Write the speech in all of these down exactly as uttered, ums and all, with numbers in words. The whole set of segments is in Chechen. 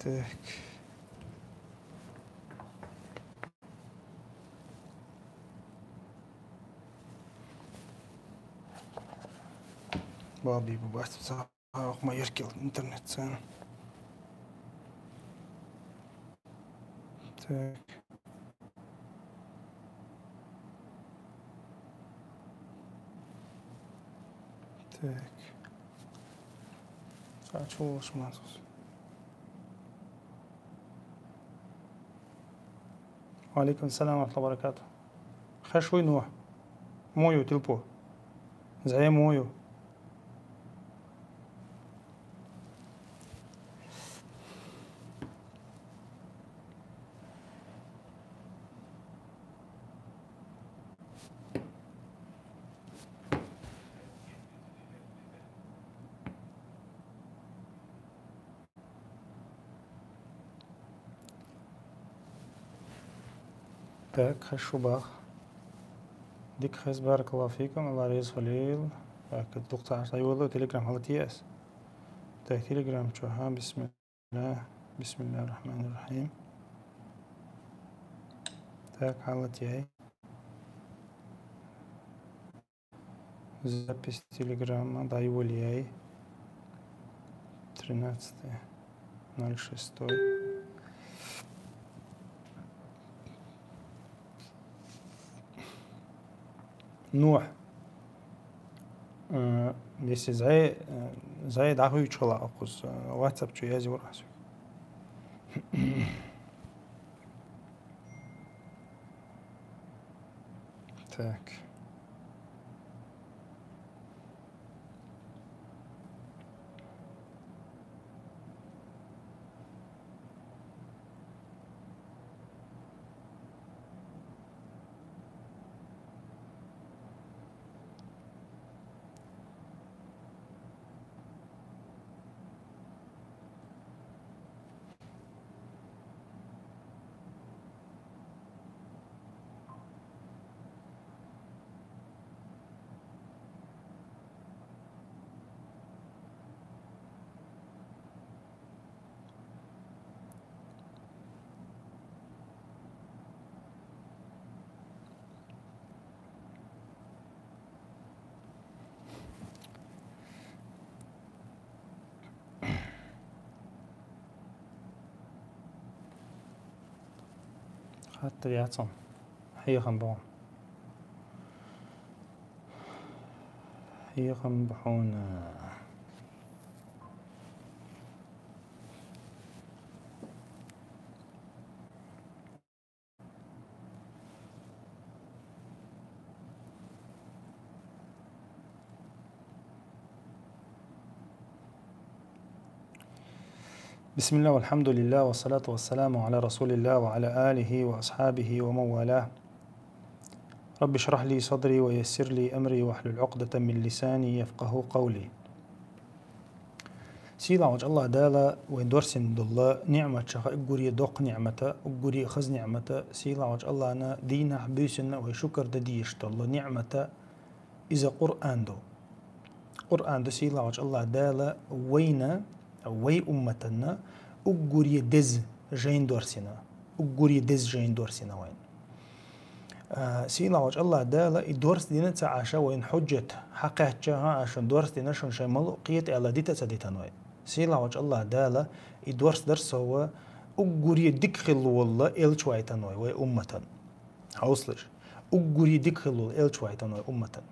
Так. Баби бубас цаох ма еркел интернет цен. Так. Так. Сачулаш мазус. Ва алейкум салам ва рахматуллахи ва баракатух. Хеш вуй, Нух? Муй ю, тилпу? ЗӀе муй ю? Так, хеш ву бах. Дика хез, баракаллаху фикум, Аллах реза хуьлийла. Так, дукха ца йолу Telegram хьалатийна ас. Так, Telegram чу, ха, бисмилла. Бисмиллахир рахманир рахим. Так, хьалатийна. Запись Телеграма дӀайолаяй. Тринадцатое ноль шестое. Нух. Э, если зӀе, э, зӀе дӀахуьйчу хила акхуз, э, WhatsApp чу язйора ас. Так. Хаттар яц хьуна. Хьехам бу хьуна. Хьехам бу хьуна. بسم الله والحمد لله والصلاة والسلام على رسول الله وعلى آله وأصحابه ومن والاه. رب اشرح لي صدري ويسر لي أمري واحلل عقدة من لساني يفقهوا قولي. Сийлахьчу Аллах Дала вайн дорсина долу ниъматашха уггаре доккха ниъмата, уггаре хаза ниъмата, сийлахьчу Аллахьна дийнахь буьйсанна вай шукар дан дезаш долу ниъмата, иза Къуръан ду. Къуръан ду сийлахьчу Аллах Дала вайна, вай умматанна уггаре деза жайна дорсина, уггаре деза жайна дорсина вайна. А, сийлахьчу Аллах Дала и дорс дина ца Ӏаш вайна хьуджат хьакхаьчча, хӀан, аш шуна дорс дина, шуна шайн малу кхета аьлла дита а ца дитина вай. Сийлахьчу Аллах Дала и дорс дарсо ва уггаре дика хилла волла элча вайтина вай, вай умматан. Хьовсалаш. Уггаре дика хилла волла элча вайтина вай умматан.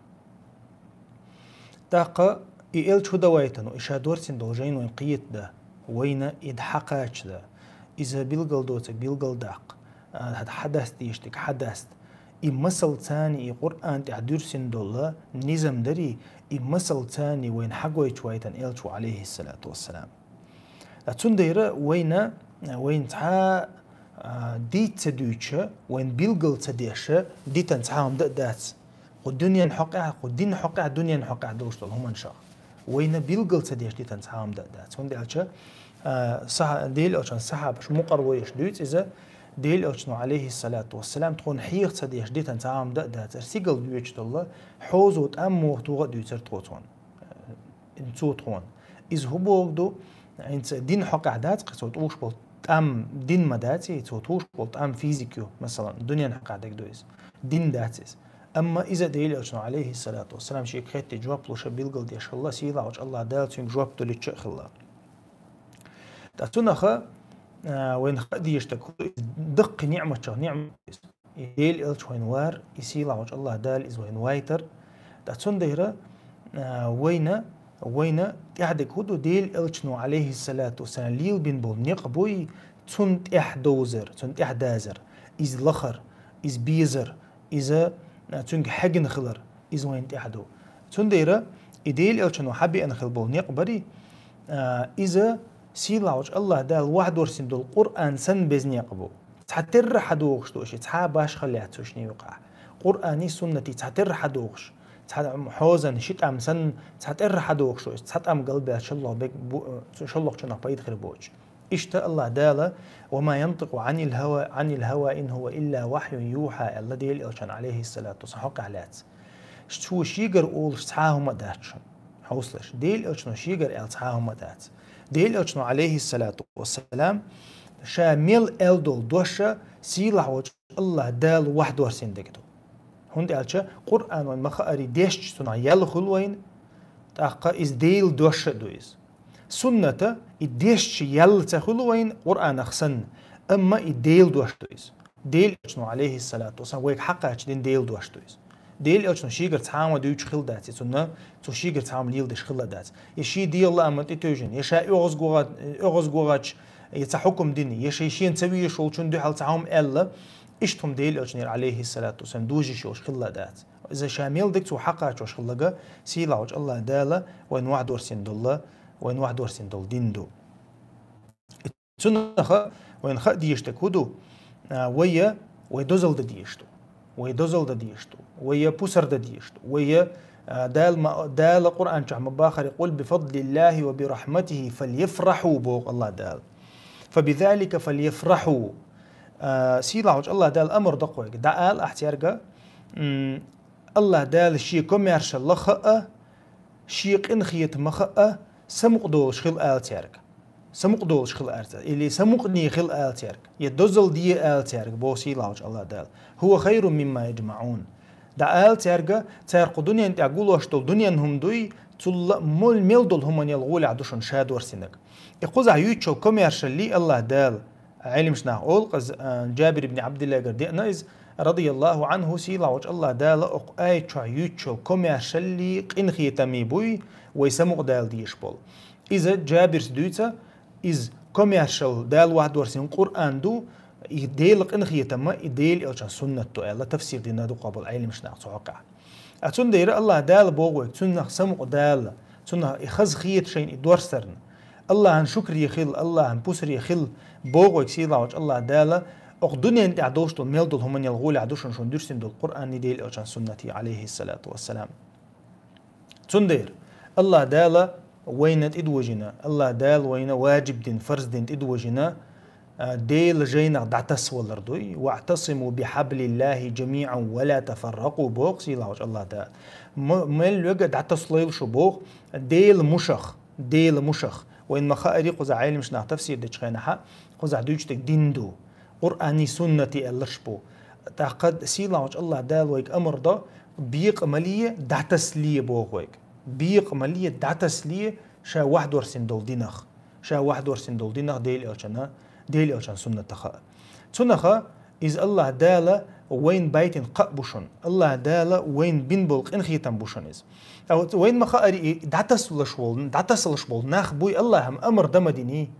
ТӀаккха и элча хӀун дан вайтина, и ша дорсина долу жайна вайна кхета дан, вайна и хьакхача дан, иза билгал доцург билгал даккха, а, хьадаста дезаш дерг хьадаста. И масалца и Къуръан тӀехь дуьрсина долу низам дарий, и масалца вайна хьагойтуш вайтина элча ву, алейхиссалату вассалам. Ткъа цундела вайна, вайна цхьа, а, дийца ца дуьйцуш, вайна билгал ца деш, дитина цхьа хӀума дан а дац. Кху дуьненан хьокъехь, кху динан хьокъехь, дуьненан хьокъехь долуш долу хӀуманашах. Вайна билгал ца деш дитина цхьа хӀума дан а дац. ХӀунда аьлча, а, саха-, Делан элчан сахьабаш мукъарло еш дуьйцу иза, Делан элчано, алейхиссалату вассалам, тхуна хьеха ца деш дитина цхьа хӀума дан а дацара, сигал доьдуш долу, хьозо тӀам муха туху а дуьйцура тхо цунна. Цо тхуна. Иза хӀун бохург ду, хӀинца дин хьокъехь дац кхы цо тӀуш болу тӀам, дин ма дац и, цо тӀуш болу тӀам физика ю, масалан, дуьнен хьокъехь дерг ду иза. Дин дац иза. Амма иза Делан Элчано, Ӏалайхиссалату вассалам, шега хеттачу жоп луш а билгалдеш хилла, сийлахьчу АллахӀ Дала цуьнга жоп дуьллуьйтуш а хилла. Ткъа цунах а, вайна хаа дезаш дерг хӀун ду, иза даккхий ниӀматех ниӀмат ду иза. И Делан Элча вайна вар, и сийлахьчу АллахӀ Дала иза вайна вайтар. Ткъа цундела, а, вайна, вайна тӀехь дерг хӀун ду, Делан Элчано, Ӏалайхиссалату вассалам, лелабина болу некъ буй, цунна тӀехь довзар, цунна тӀехь дазар, иза лахар, иза безар, иза, а, цуьнга хьегна хилар, иза вайна тӀехь ду. Цундела и Делан Элчано хьабеана хила болу некъ барий, а, иза сийлахьчу АллахӀ Дала вахьдорсийна долу Къуръан санна беза некъ бу. Цхьа терра хьадогӀуш ду ши, цхьа башхалла яц цу шинна юкъахь. Къуръанний, суннатий цхьа терра хьадогӀуш, цхьа хьозан ши тӀам санна, цхьа терра хьадогӀуш ду, цхьа тӀам галбаьлла шолгӀа бег бу-, шолгӀачунах пайда хир боцуш. Иштта АллахӀ Дала: «Ва ма янтикъу Ӏанил хӀава, Ӏанил хӀава ин хӀува илла вахьюн юхьа», аьлла Делан Элчано, Ӏалайхиссалату вассалам, хьокъехь лаьцна. Цо шегара олуш цхьа а хӀума а дац шуна. Хьовсалаш, Делан Элчано шегара аьлла цхьа а хӀума а дац. Делан Элчано, Ӏалайхиссалату вассалам, ша мел аьлла долу дош а сийлахьчу АллахӀ Дала вахьдорсийна дерг ду. ХӀунда аьлча Къуръан вайна ма-хаарий дешча цунах ял хуьлу вайна, тӀаккха иза Делан дош а ду иза. Суннат а и дешча ял ца хуьлу вайна Къуръанах санна, амма и Делан дош ду иза. Делан Элчано, Ӏалайхиссалату вассалам, вайга хьакхачдина Делан дош ду иза. Делан Элчано шегара цхьа а хӀума дуьйцуш хилла дац, я цунна, цо шегара цхьа а хӀума леладеш хилла дац. Я шен дегӀан лаамна тӀетевжина, я ша оьгӀазгӀо-, оьгӀазгӀо гӀатташ, я цхьа хьукам дина, я шен, шена ца везаш волчунна дуьхьал цхьа хӀума аьлла, иштта хӀума Делан Элчанера, Ӏалайхиссалату вассалам, дужуш йолуш хилла дац. Иза ша мел дерг цо хьакхачош хилларг сийлахьчу АллахӀ Дала вайна вахьдорсийна долу, вайна вахьдорсийна долу дин ду. Цунах а вайна хаа дезаш дерг хӀун ду? А, вай, вай дозалла дан дезаш ду. Вай дозалла дан дезаш ду. Вай пусар дан дезаш ду. Вай, а, Дала ма-, Дала Къуръан чохь ма-баххара: «Къул би фадлиллахи ва би рахматихи фальяфраху», боху АллахӀ Дала. «Фа би залика фальяфраху». А, сийлахьчу АллахӀ Дала амар до-кх вайга: дӀаала ахь цаьрга, м, АллахӀ Дала шен комаьршалла хаа, шен къинхетама хаа, самукъа долуш хила ала цаьрга. Самукъа долуш хила ала цаьрга. Или самукъане хила ала цаьрга. Я дозалла де ала цаьрга, боху сийлахьчу АллахӀ Дала. «ХӀува хайрун мимма яджмаӀун». ДӀаала цаьрга, цара кху дуьнен тӀехь гулош долу дуьненан хӀума дуй, цул а мел, мел долу хӀуманел гӀолехь ду шуна ша дорсинарг. И кхузахь юьйцучу комаьршаллий АллахӀ Дала, Ӏеламнаха олу-кх иза, а, Джабир ибн Ӏабдиллахьгара деана иза, радияллаху Ӏанху, сийлахьчу АллахӀ Дала окху аят чохь юьйцучу комаьршаллий, къинхетамий буй, вай самукъадала дезаш болу. Иза Джабирс дуьйцу, иза комаьршалла Дала вахьдорсийна Къуръан ду, и Делан къинхетам а, и Делан Элчан суннат ду аьлла, тафсир дина дукха болу Ӏеламнаха цу хьокъехь. А цундела АллахӀ Дала боху вайга, цунах самукъадала, цунах и хазахета шайна и дорсарна. АллахӀан шукаре хила, АллахӀан пусаре хила, боху вайга сийлахьчу АллахӀ Дала, окху дуьнен тӀехь долуш долу мел долу хӀуманел гӀолехь ду шуна, шуна дуьрсина долу Къуръанний, Делан Элчан суннатий, Ӏалайхиссалату вассалам. Цундела АллахӀ Дала вайна тӀедожийна, АллахӀ Дала вайна ваджиб дина, фарз дина тӀедожийна, а, Делан жайнах дӀатасавалар дуй: «ВаӀтасиму бихьаблиллахи джамиӀан ва ла тафарракъу», боху сийлахьчу АллахӀ Дала. М-, мел верг а дӀатасалойла шу боху, Делан мушах, Делан мушах. Вайна ма-хаарий, кхузахь Ӏеламнаха тафсир дечу хенахь, кхузахь дуьйцуш дерг дин ду. Къуръанний, суннатий аьлларш бу. ТӀаккха сийлахьчу АллахӀ Дала вайга амар до, бекъа ма ле, дӀатасале боху вайга. Бекъа ма ле, дӀатасале ша вахьдорсийна долу динах, ша вахьдорсийна долу динах, Делан Элчана, Делан Элчан суннатах а. Цунах а иза АллахӀ Дала вайна байтина кхаъ бу шуна. АллахӀ Дала вайна бина болу къинхетам бу шуна иза. А вот вайна ма-хаарий, и дӀатасалаш волу, дӀатасалаш болу нах буй, АллахӀа-м амар дан ма диний.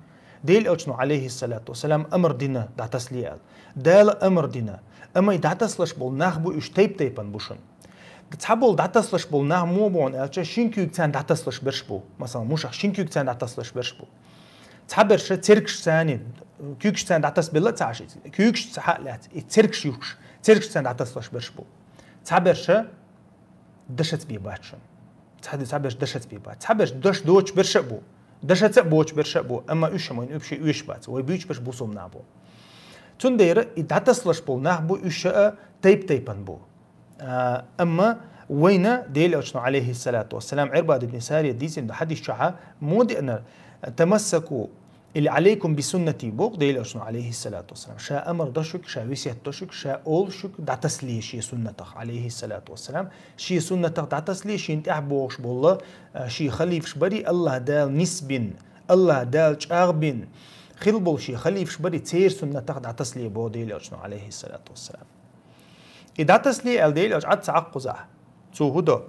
Делан Элчано, Ӏалайхиссалату вассалам, амар дина дӀатасале аьлла. Дала амар дина. Амма и дӀатасалаш болу нах буй, уьш тайп-тайпана бу шуна. Цхьаболу дӀатасалаш болу нах муха бу аьлча, шина куьйга царна дӀатасалаш берш бу. Масалан, мушах шина куьйга царна дӀатасалаш берш бу. Цхьаберш цергаш царна, куьйгаш царна дӀатасабелла а ца Ӏаш, куьйгаш цхьа а лаьцна, и цергаш юхкуш, цергаш царна дӀатасалаш берш бу. Цхьаберш дашаца бен бац шуна. Цхьа-, цхьаберш дашаца бен бац. Цхьаберш даш доцуш берш а бу. Дашаца а боцуш берш а бу, амма уьш а вайна уьш оьшуш бац. Вай буьйцуш берш бусулба нах бу. Цундела и дӀатасалаш болу нах бу, уьш а тайп-тайпана бу. А, амма вайна Делан Элчано, Ӏалайхиссалату вассалам, Ӏирбад ибн Сария дийцина ду хьадис чохь, муха деана, тамассаку или алейкум би суннати боху Делан Элчано, алейхиссалату вассалам. Ша амар до шуьга, ша весет до шуьга, ша олу шуьга дӀатасале шен суннатах, алейхиссалату вассалам. Шен суннатах дӀатасале, шен тӀехь бохуш болу, а, шен халифаш барий, Аллах Дала нисбина, Аллах Дала чӀагӀбина хила болу шен халифаш барий, церан суннатах дӀатасале боху Делан Элчано, алейхиссалату вассалам. И дӀатасале аьлла Делан Элча Ӏад ца Ӏаккхузахь, цо хӀун до?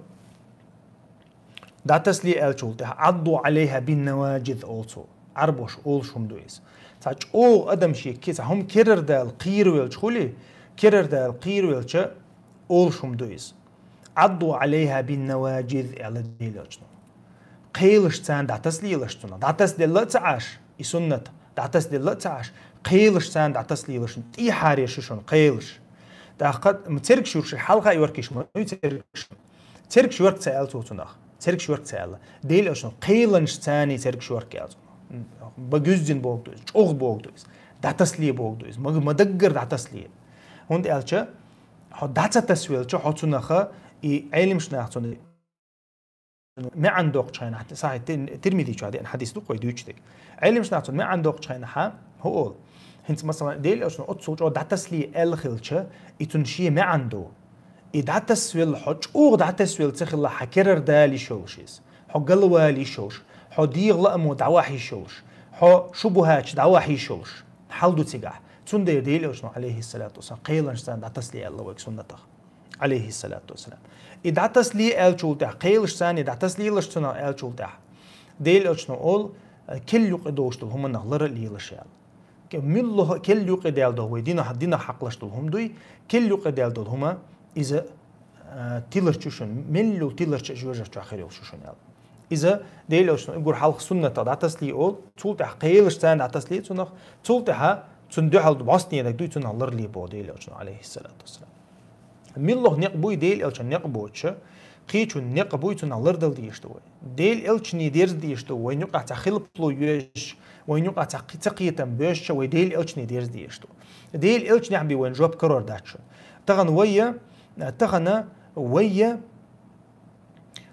ДӀатасале аьллачул тӀаьхьа, «Ӏадду Ӏалайха бин наваджид», олу цо. Ӏарбоша олуш хӀума ду иза. Цхьа чӀогӀа адам шен ке-, цхьа хӀума керардала кхеравелча хуьлий, керардала кхеравелча олуш хӀума ду иза. «Ӏадду Ӏалайха бин наваджид», аьлла Делан Элчано. Кхелашца дӀатасалелаш цунах. ДӀатасаделла а ца Ӏаш, и суннат, дӀатасаделла а ца Ӏаш, кхелашца дӀатасалелаш, тӀехьаре шу шуна кхелаш. ТӀаккха цергаш юркаш, хьалха йоркаш ма ю цергаш. Цергаш йорка ца аьлла цо цунах. Цергаш йорка ца аьлла. Делан Элчано кхеланашца цергаш йорка аьлла цунах. Ба гуьззина боху ду иза, чӀогӀа боху ду иза. ДӀатасале боху ду иза. Ма, ма даггара дӀатасале. ХӀунда аьлча, хьо дӀа ца тасавелча, хьо цунаха и Ӏелимаш нах цунна маьӀна доккхучу хенахь, сахьихь Тир-, Тирмизи чохь деана хьадис ду-кх вай дуьйцуш дерг. Ӏелимаш нах цунна маьӀна доккхучу хенахьа, хӀун олу? ХӀинца, масала, Делан Элчано оццул чӀогӀа дӀатасале аьлла хилча, и цунна шен маьӀна ду. И дӀатасавелла, хьо чӀогӀа дӀатасавелла ца хилла, хьан керара дала йиш йолуш иза. Хьо галвала йиш йолуш, хьо дегӀан лаамо дӀавахьа йиш йолуш, хьо шубухӀаташ дӀавахьа йиш йолуш хьал ду цигахь. Цундела Делан Элчано, алейхиссалату вассалам, кхеланашца дӀатасале аьлла вайга суннатах, алейхиссалату вассалам. И дӀатасале аьллачул тӀаьхьа, кхелашца дӀатасалелаш цунах аьллачул тӀаьхьа, Делан Элчано олу, кел юкъе долуш долу хӀуманах лар а лелаш аьлла. Ке-, муьлхха а кел юкъе даьлла долу вай динах, динах хьакхалаш долу хӀума дуй, кел юкъе даьлла долу хӀума иза, а, тиларчу шуна, мел йолу тиларча жоьжахати чохь хир йолуш ю шуна аьлла. Иза Делан Элчано уггар хьалха суннатах дӀатасале олу, цул тӀаьхьа кхелашца дӀатасале цунах, цул тӀаьхьа цунна дуьхьал бӀостанехь дерг дуй, цунах лар ле боху Делан Элчано, алейхиссалату вассалам. МуьлххагӀа некъ буй Делан Элчан некъ боцуш, кхечун некъ буй, цунах лардала дезаш ду вай. Делан Элчане дерза дезаш ду, вайна юкъахь цхьа хилпало йоьшуш, вайна юкъахь цхьа кхи-, ца кхетам боьшуш, вай Делан Элчане дерза дезаш ду. Делан Элчанехь бен вайна жоп карор дац шуна. Тахана вайя, тахана вайя,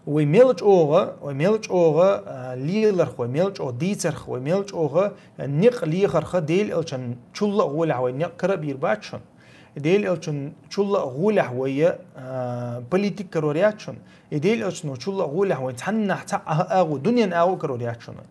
вай мел чӀогӀа, вай мел чӀогӀа, а, леларх, вай мел чӀогӀа дийцарх, вай мел чӀогӀа, а, некъ лехарх Делан Элчан чулла а гӀолехь вай некъ кара а бийр бац шуна. Делан Элчан чулла а гӀолехь вай, а, политика карор яц шуна. И Делан Элчано чулла а гӀолехь вай цхьаннахь цхьа а агӀо, дуьненан агӀо карор яц шуна.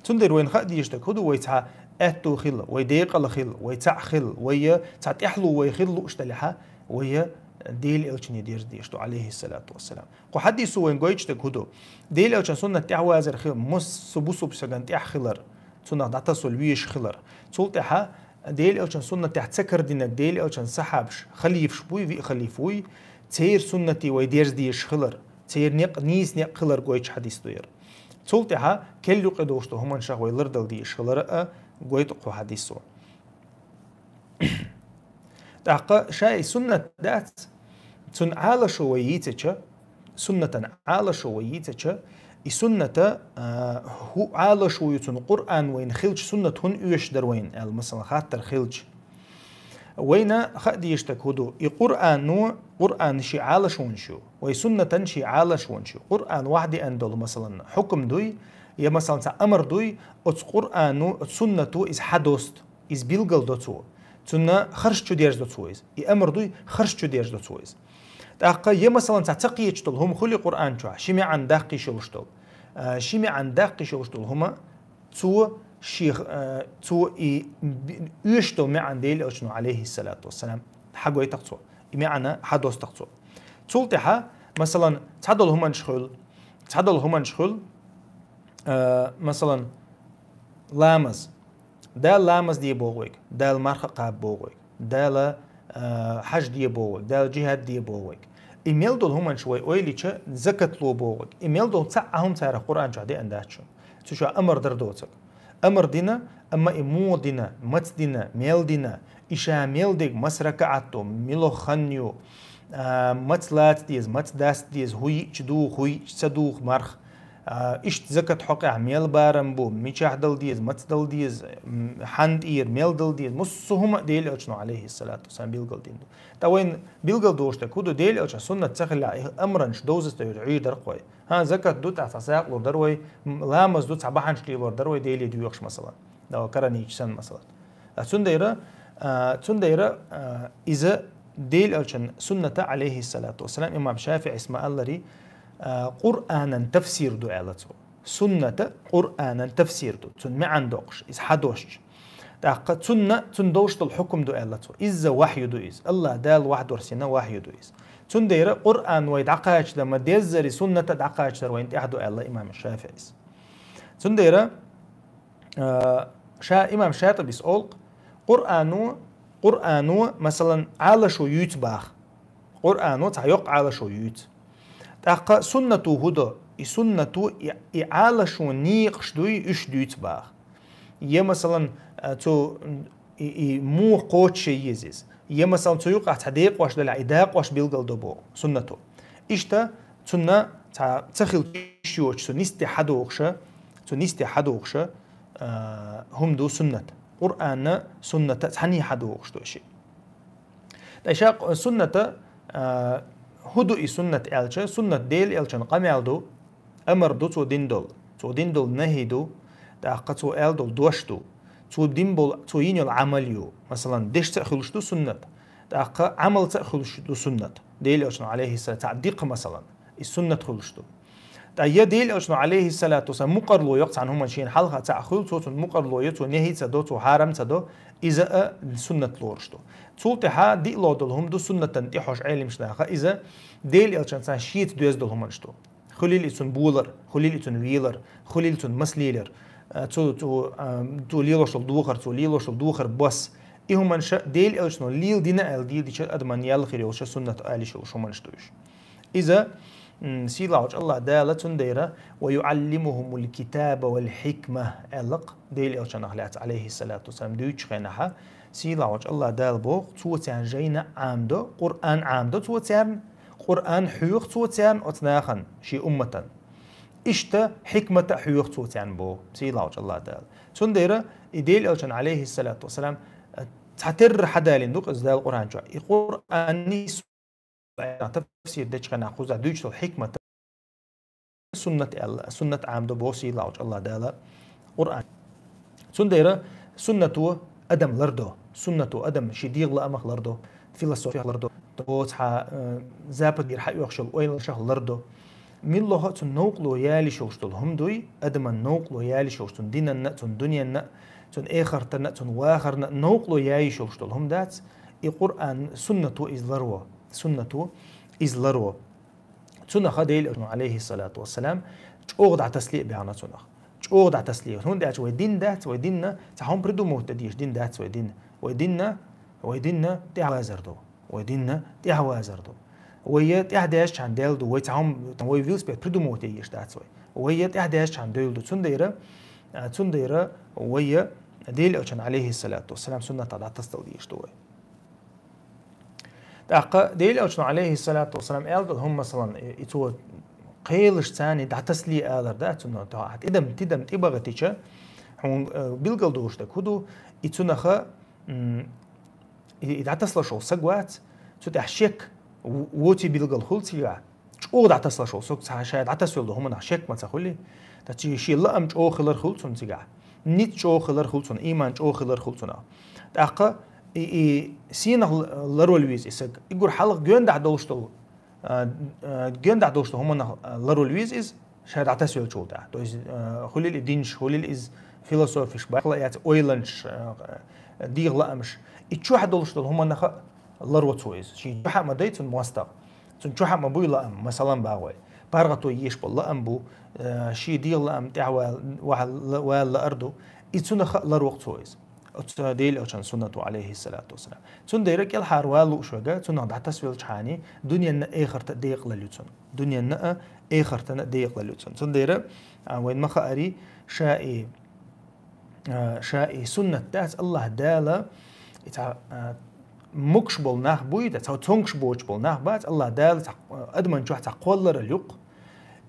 Цундела вайна хаа дезаш дерг хӀун ду, вай цхьа аьтту хила, вай декъала хила, вай цхьаъ хила, вай цхьа тӀаьхьало вай хила лууш далехьа, вай Делан Элчане дерза дезаш ду, алейхиссалату вассалам. Кху хьадисо вайна гойтуш дерг хӀун ду? Делан Элчан суннат тӀаьхьавазар хила, массо а бусулба стагана тӀехь хилар, цунах дӀатасавала везаш хилар. Цул тӀаьхьа Делан Элчан суннатехь ца карадинарг Делан Элчан сахьабаш, халифаш буй, виъ халифа вуй, церан суннате вай дерза дезаш хилар, церан некъ, нийса некъ хилар гойтуш хьадис ду яра. Цул тӀаьхьа кел юкъе долуш долу хӀуманашах вай лардала дезаш хилар а гойту кху хьадисо. ТӀаккха ша и суннат дац, цунна Ӏалашо вай йийцича, суннатан Ӏалашо вай йийцича, и сунната, а, хӀу-, Ӏалашо ю цунна Къуръан вайна хилча, суннат хӀунда оьшуш дара вайна аьлла, масала, хаттар хилча. Вайна хаа дезаш дерг хӀун ду? И Къуръано, Къуръан шен Ӏалашонаш ю, вай суннатан шен Ӏалашонаш ю. Къуръан вахьа деана долу, масалан, хьукам дуй, я, масалан, цхьа амар дуй, оцу Къуръано, оцу суннато иза хьадоста. Иза билгал до цо. Цунна харш чу дерзадо цо иза. И амар дуй, харш чу дерзадо цо иза. ТӀаккха я, масалан, цхьа ца кхеташ долу хӀума хуьлий Къуръан чохь, ши маьӀна даккхийш йолуш долу. А, ши маьӀна даккхийш йолуш долу хӀума цо шех, а, цо и би-, оьшуш долу маьӀна Делан Элчано, алейхиссалату вассалам, хьагойту-кх цо. И маьӀна хьадосту-кх цо. Цул тӀаьхьа, масалан, цхьадолу хӀуманаш хуьлу, цхьадолу хӀуманаш хуьлу, а, масалан, ламаз. Дала ламаз де боху вайга, Дала марха а кхаба боху вайга, Дала, а, хьаж де боху вайга, Дала джихад де боху вайга. И мел долу хӀуманаш вай ойла йича, закат ло боху вайга. И мел долу цхьа а хӀума царах Къуръан чохь деана дац шуна. Цу чохь амар дар доцург. Амар дина, амма и муха дина, маца дина, мел дина, и ша мел дерг, маса ракаӀат ду, муьлха хан ю, а, маца лаца деза, маца даста деза, хӀун йиъча духу, хӀун йиъча ца духу марха. А, иштта закат хьокъехь мел барам бу, мичахь дала деза, маца дала деза, м, хьан тӀера мел дала деза, массо а хӀума а Делан Элчано, алейхиссалату вассалам, билгалдина ду. ТӀа вайна билгалдолуш дерг хӀун ду, Делан Элчан суннат ца хилахь, и амранаш довза ца йоцу Ӏуьйр дара-кх вай. ХӀан, закат ду, цхьа сагӀа лур дара вай, м, ламаз ду, цхьа бахьанаш лелор дара вай, Деле доьхуш, масалан. Да, каранийча санна, масалан. А, цундайра, а, цундайра, а, иза Делан Элчан сунната, алейхиссалату вассалам, имам ШафиӀис ма-аллара, а, Къуръанан тафсир ду аьлла цо. Сунната Къуръанан тафсир ду, цунна маьӀна доккхуш, иза хьадоссуш. ТӀаккха цунна, цунна долуш долу хьукум ду аьлла цо. Иза вахью ду иза. АллахӀ Дала вахьдорсийна вахью ду иза. Цундайра Къуръан вай дӀакхачадан ма-деззара, сунната дӀакхачадар вайна тӀехь ду аьлла имам ШафиӀис. Цундайра, а, ша-, имам ШатӀибис олу-кх, Къуръано, Къуръано, масалан, Ӏалашо юьйцу баха. Къуръано цхьа йоккха Ӏалашо юьйцу. ТӀаккха суннато хӀун до? И суннато и, и Ӏалашо некъаш дуй, уьш дуьйцу баха. Я, масалан, а, цу, и, и муха кхочуш еза иза. Я, масалан, цу юкъахь цхьа декъош далахь, и дакъош билгалдо боху суннато. Иштта цунна цхьа ца хилча йоцуш, цу нисде хьадохуша, цу нисде хьадохуша, а, хӀума ду суннат. Къуръанна сунната цхьаьна хьадохуш ду ши. Ткъа ша сунната, а, хӀун ду и суннат аьлча, суннат Делан Элчан къамел ду, амар ду цо дина долу, цо дина долу нахӀи ду, тӀаккха цо аьлла долу дош ду, цо дина болу, цо йина йолу Ӏамал ю. Масалан, дешца а хуьлуш ду суннат, тӀаккха Ӏамалца а хуьлуш ду суннат. Делан Элчано, алейхиссалам, цхьа дикха, масалан, и суннат хуьлуш ду. Ткъа я Делан Элчано, алейхиссалату вассалам, мукъарло йо-кх цхьана хӀуманна, шена хьалха цхьаъ хуьлу, цо цунна мукъарло йо, цо нахӀи ца до, цо хьарам ца до, иза а суннат лоруш ду. Цул тӀаьхьа диълагӀа долу хӀума ду суннатан тӀе хьожуш Ӏелимаш наха, иза Делан Элчанца шеца доьзна долу хӀуманаш ду. Хуьлийла и цунна болар, хуьлийла и цунна велар, хуьлийла цунна маса лелар, а, цу, цу, а, цо лелош долу духар, цо лелош долу духар бос. И хӀуманаш Делан Элчано леладина аьлла дийр дича адаман ял хир йолуш суннат ала йиш йолуш хӀуманаш ду уьш. Иза, м, сийлахьчу АллахӀ Дала цундайра: «Ва юӀаллимухумул китаба вал хьикма», аьлла-кх Делан Элчанах лаьцна, алейхиссалату вассалам, дуьйцучу хенахьа, сийлахьчу АллахӀ Дала боху, цо царна жайна а Ӏамадо, Къуръан а Ӏамадо цо царна, Къуръан хьоьху цо царна оцу нахана, шен умматан. Иштта хьикмат а хьоьху цо царна боху, сийлахьчу АллахӀ Дала. Цундайра и Делан Элчан, алейхиссалату вассалам, цхьатерра хьадалийна ду-кх иза Дала Къуръан чохь. И Къуръан тафсир дечу хенахь кхузахь дуьйцуш долу хьикмат суннат аьлла, суннат Ӏамадо боху сийлахьчу АллахӀ Дала Къуръан. Цундайра суннато адам лардо, суннато адам шен дегӀан лаамах лардо, философех лардо, цхьа, э, западера хьаоьхуш йолу ойланашах лардо. Муьлхха а цунна новкъарло яла йиш йолуш долу хӀума дуй, адаман новкъарло яла йиш йолуш, цунна динанна а, цунна дуьненна а, цунна эхартана а, цунна вахарна а новкъарло яла йиш йолуш долу хӀума дац, и Къуръан, суннато иза ларво, суннато иза ларво. Цунах Делан Элчано, алейхиссалату вассалам, чӀогӀа дӀатасале а баьхна цунах. ЧӀогӀа дӀатасале. ХӀунда аьлча вай дин дац, вай динна цхьа хӀума придумать дан дезаш дин дац вай дин. Вай динна, вай динна тӀаьхьавазар ду. Вай динна тӀаьхьавазар ду. Вай тӀаьхьадаьжчхьана даьлла ду, вай цхьа хӀума, вай велосипед придумать ян езаш дац вай. Вай тӀаьхьадаьжчхьана девлла ду. Цундайра, а, цундайра вай Делан Элчан, алейхиссалату вассалам, суннатах дӀатасадала дезаш ду вай. ТӀаккха Делан Элчано, алейхиссалату вассалам, аьлла долу хӀума, масалан, и, и цо кхелаш царна дӀатасале алар дац, цунна тӀе-, тидам, тидам тӀебахийтича, хьуна, э, билгалдолуш дерг хӀун ду, и цунаха, м, и, и дӀатасалуш волу саг вац, цу тӀехь шек в-, воций билгал хуьлу цигахь, чӀогӀа дӀатасалуш волу саг, цхьа ша дӀатасавелла долу хӀуманах шек ма ца хуьлий, ткъа шен лаам чӀогӀа хилар хуьлу цунна цигахь, ницкъ чӀогӀа хилар хуьлу цунна, ийман чӀогӀа хилар хуьлу цунах. ТӀаккха и, и сенах л-, ларвала веза и саг? И гур хьалха гондахь долуш долу, а, а, гондахь долуш долу хӀуманах, а, ларвала веза иза, ша дӀатасавеллачул тӀаьхьа. То есть, а, хуьлийла и динаш, хуьлийла иза философиш, бакъла яц ойланаш, а, дегӀан лаамаш. И чохь долуш долу хӀуманах а ларво цо иза. Шен чохь а ма дай цунна мостагӀа. Цунна чохь а ма буй лаам, масалан, боху вай. ПаргӀато еш болу лаам бу, а, шен дегӀан лаам тӀаьхьа вала, вала, вала лаар ду. И цунах а ларво-кх цо иза. Оцу Делан Элчан суннато, алейхиссалату вассалам. Цундела кӀелхьара вала лууш верг, цунах дӀатасавелчхьана, дуьненна а, эхартан а декъалалла ю цунна. Дуьненна а, эхартан а декъалалла ю цунна. Цундела, а, вайна ма хаарий, ша и, а, ша и суннат дац, АллахӀ Дала, и цхьа, а, могуш болу нах буй, ткъа цхьа цомгуш боцуш болу нах бац, АллахӀ Дала цхьа, а, адаман чохь цхьа кхолларалла ю-кх.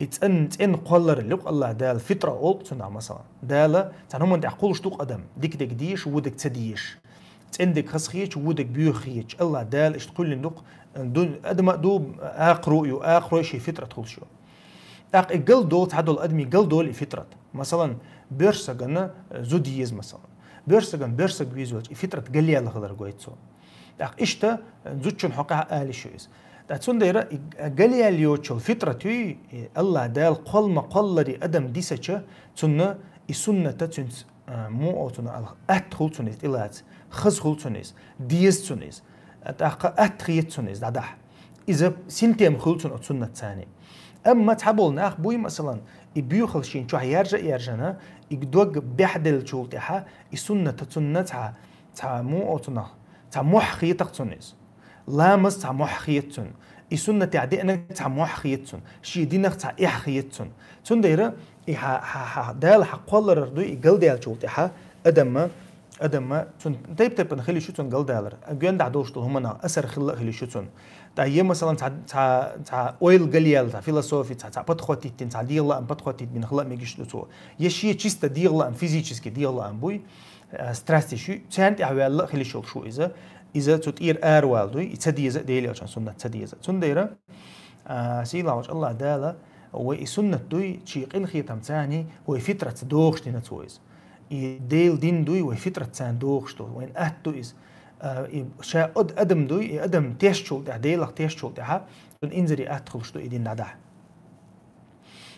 И цӀен, цӀен кхоллар лук Аллах Дала фитра олу цунах, масалан. Дала цхьана хӀуманна тӀехь кхуллуш ду-кх адам, дика дерг дезаш, вон дерг ца дезаш. ЦӀена дерг хазахеташ, вон дерг боьхахеташ. Аллах Дала иштта кхоьллина ду-кх, ду, адама а ду, акхарой а ю, акхарой шен фитрат хуьлуш ю. ТӀаккха и галдолу, цхьадолу адамийн галдолу и фитрат. Масалан, боьрша сагана зуда еза, масалан. Боьрша сагана боьрша саг везавелча, и фитрат галъяьлла хилар гойту цо. ТӀаккха иштта зудчун хьокъехь а ала йиш ю иза. ТӀаккха цундела и галъяьлла йоцучу фитрат юй, и Аллах Дала кхолла ма-кхоллара адам дисча, цунна и сунната цуьнца, а, муха олу цунах, атта хуьлу цунна иза тӀелаца, хаза хуьлу цунна иза, деза цунна иза, а, тӀаккха атта хета цунна иза дӀадахьа. Иза синтем хуьлу цунна оцу суннатца цхьаьний. Амма цхьаболу нах буй, масалан, и боьхалла шена чохь яржа а яржана, и дог баьхьаделлачул тӀаьхьа, и сунната цунна цхьа, цхьа муха олу цунах, цхьа мохь хета-кх цунна иза. Ламаз цхьа мохь хета цунна. И суннатехь деанарг цхьа мохь хета цунна. Шен динах цхьа эхь хета цунна. Цундела и хьа, хьа, хьа, Дала хьан кхолларар дуй, и галдаьллачул тӀаьхьа адамма, адамма, цунна тайп-тайпана хила йиш ю цунна галдалар. Гондахь долуш долу хӀуманах асар хилла а хила йиш ю цунна. ТӀаккха я, масалан, цхьа, цхьа, цхьа ойла галъяьлла, цхьа философи, цхьа, цхьа подхватить дина, цхьа дегӀан лаам подхватить бина хила а мегаш ду цо. Я шен чисто дегӀан лаам, физически дегӀан лаам буй, а, страстиш юй, царна тӀехь ваьлла а хила йиш йолуш ву иза. Иза цу тӀера аравала дуй, и ца деза а, Делан Элчан суннат ца деза а. Цундела, а, сийлахь волчу Аллах Дала вай и суннат дуй, шен къинхетамца цхьаьний вай фитратца дохуш дина цо иза. И Делан дин дуй, вай фитратца цхьаьний дохуш ду, вайна атта ду иза. А, и ша ад-, адам дуй, и адам тешначул тӀаьхьа, Делах тешначул тӀаьхьа, цунна инзаре атта хуьлуш ду и дин дӀадахьа.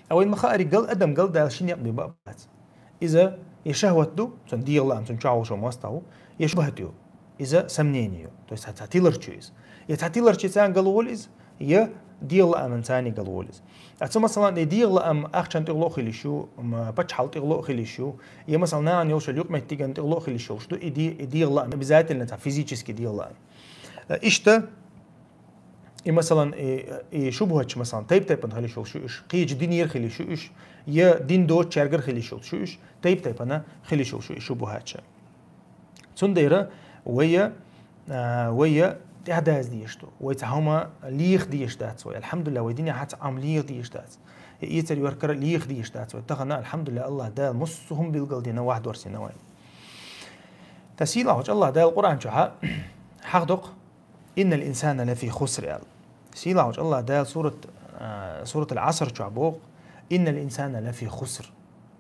Ткъа вайна ма-хаъара, гал-, адам галдала ши некъ бен баа бац. Иза, и шахват ду, цуьнан дегӀан лаам, цуьнан чохь волуш мостагӀа ву, я шубхат ю, иза сомнение ю, то есть цхьа, цхьа тиларчо иза. Я цхьа тиларчица цхьаьний галволу иза, я дегӀан лаамца цхьаьний галволу иза. Ткъа цу, масалан, и дегӀан лаам ахчанна тӀехула а хила йиш ю, м, пачхьалкхана тӀехула а хила йиш ю, я, масалан, нахана йолуш йолу юкъаметтиган тӀехула а хила йиш йолуш ду, и де-, и дегӀан лаам, обязательно цхьа физически дегӀан лаам. Э, иштта, и, масалан, и, и шубхаташ, масалан, тайп-тайпана хила йиш йолуш ю уьш, кхечу динера хила йиш ю уьш, я дин доцучаьргара хила йиш йолуш ю уьш, тайп-тайпана хила йиш йолуш ю и шубхаташ. Цундела вай, а, вай тӀаьхьадаза дезаш ду, вай цхьа хӀума леха дезаш дац вай. Алхьамдулиллахь, вай динехь цхьа хӀума леха дезаш дац. Я эцар-йохкар леха дезаш дац вай. Тахана, алхьамдулиллахь, Аллах Дала массо а хӀума билгалдина, ваьхьа доссийна вайна. Ткъа сийлахь волчу Аллах Дала Къуръан чохь хьахадо-кх: «Иннал инсана лафи хуср», – аьлла. Сийлахь волчу Аллах Дала сурат, а, суратул Ӏаср чохь боху: «Иннал инсана лафи хуср».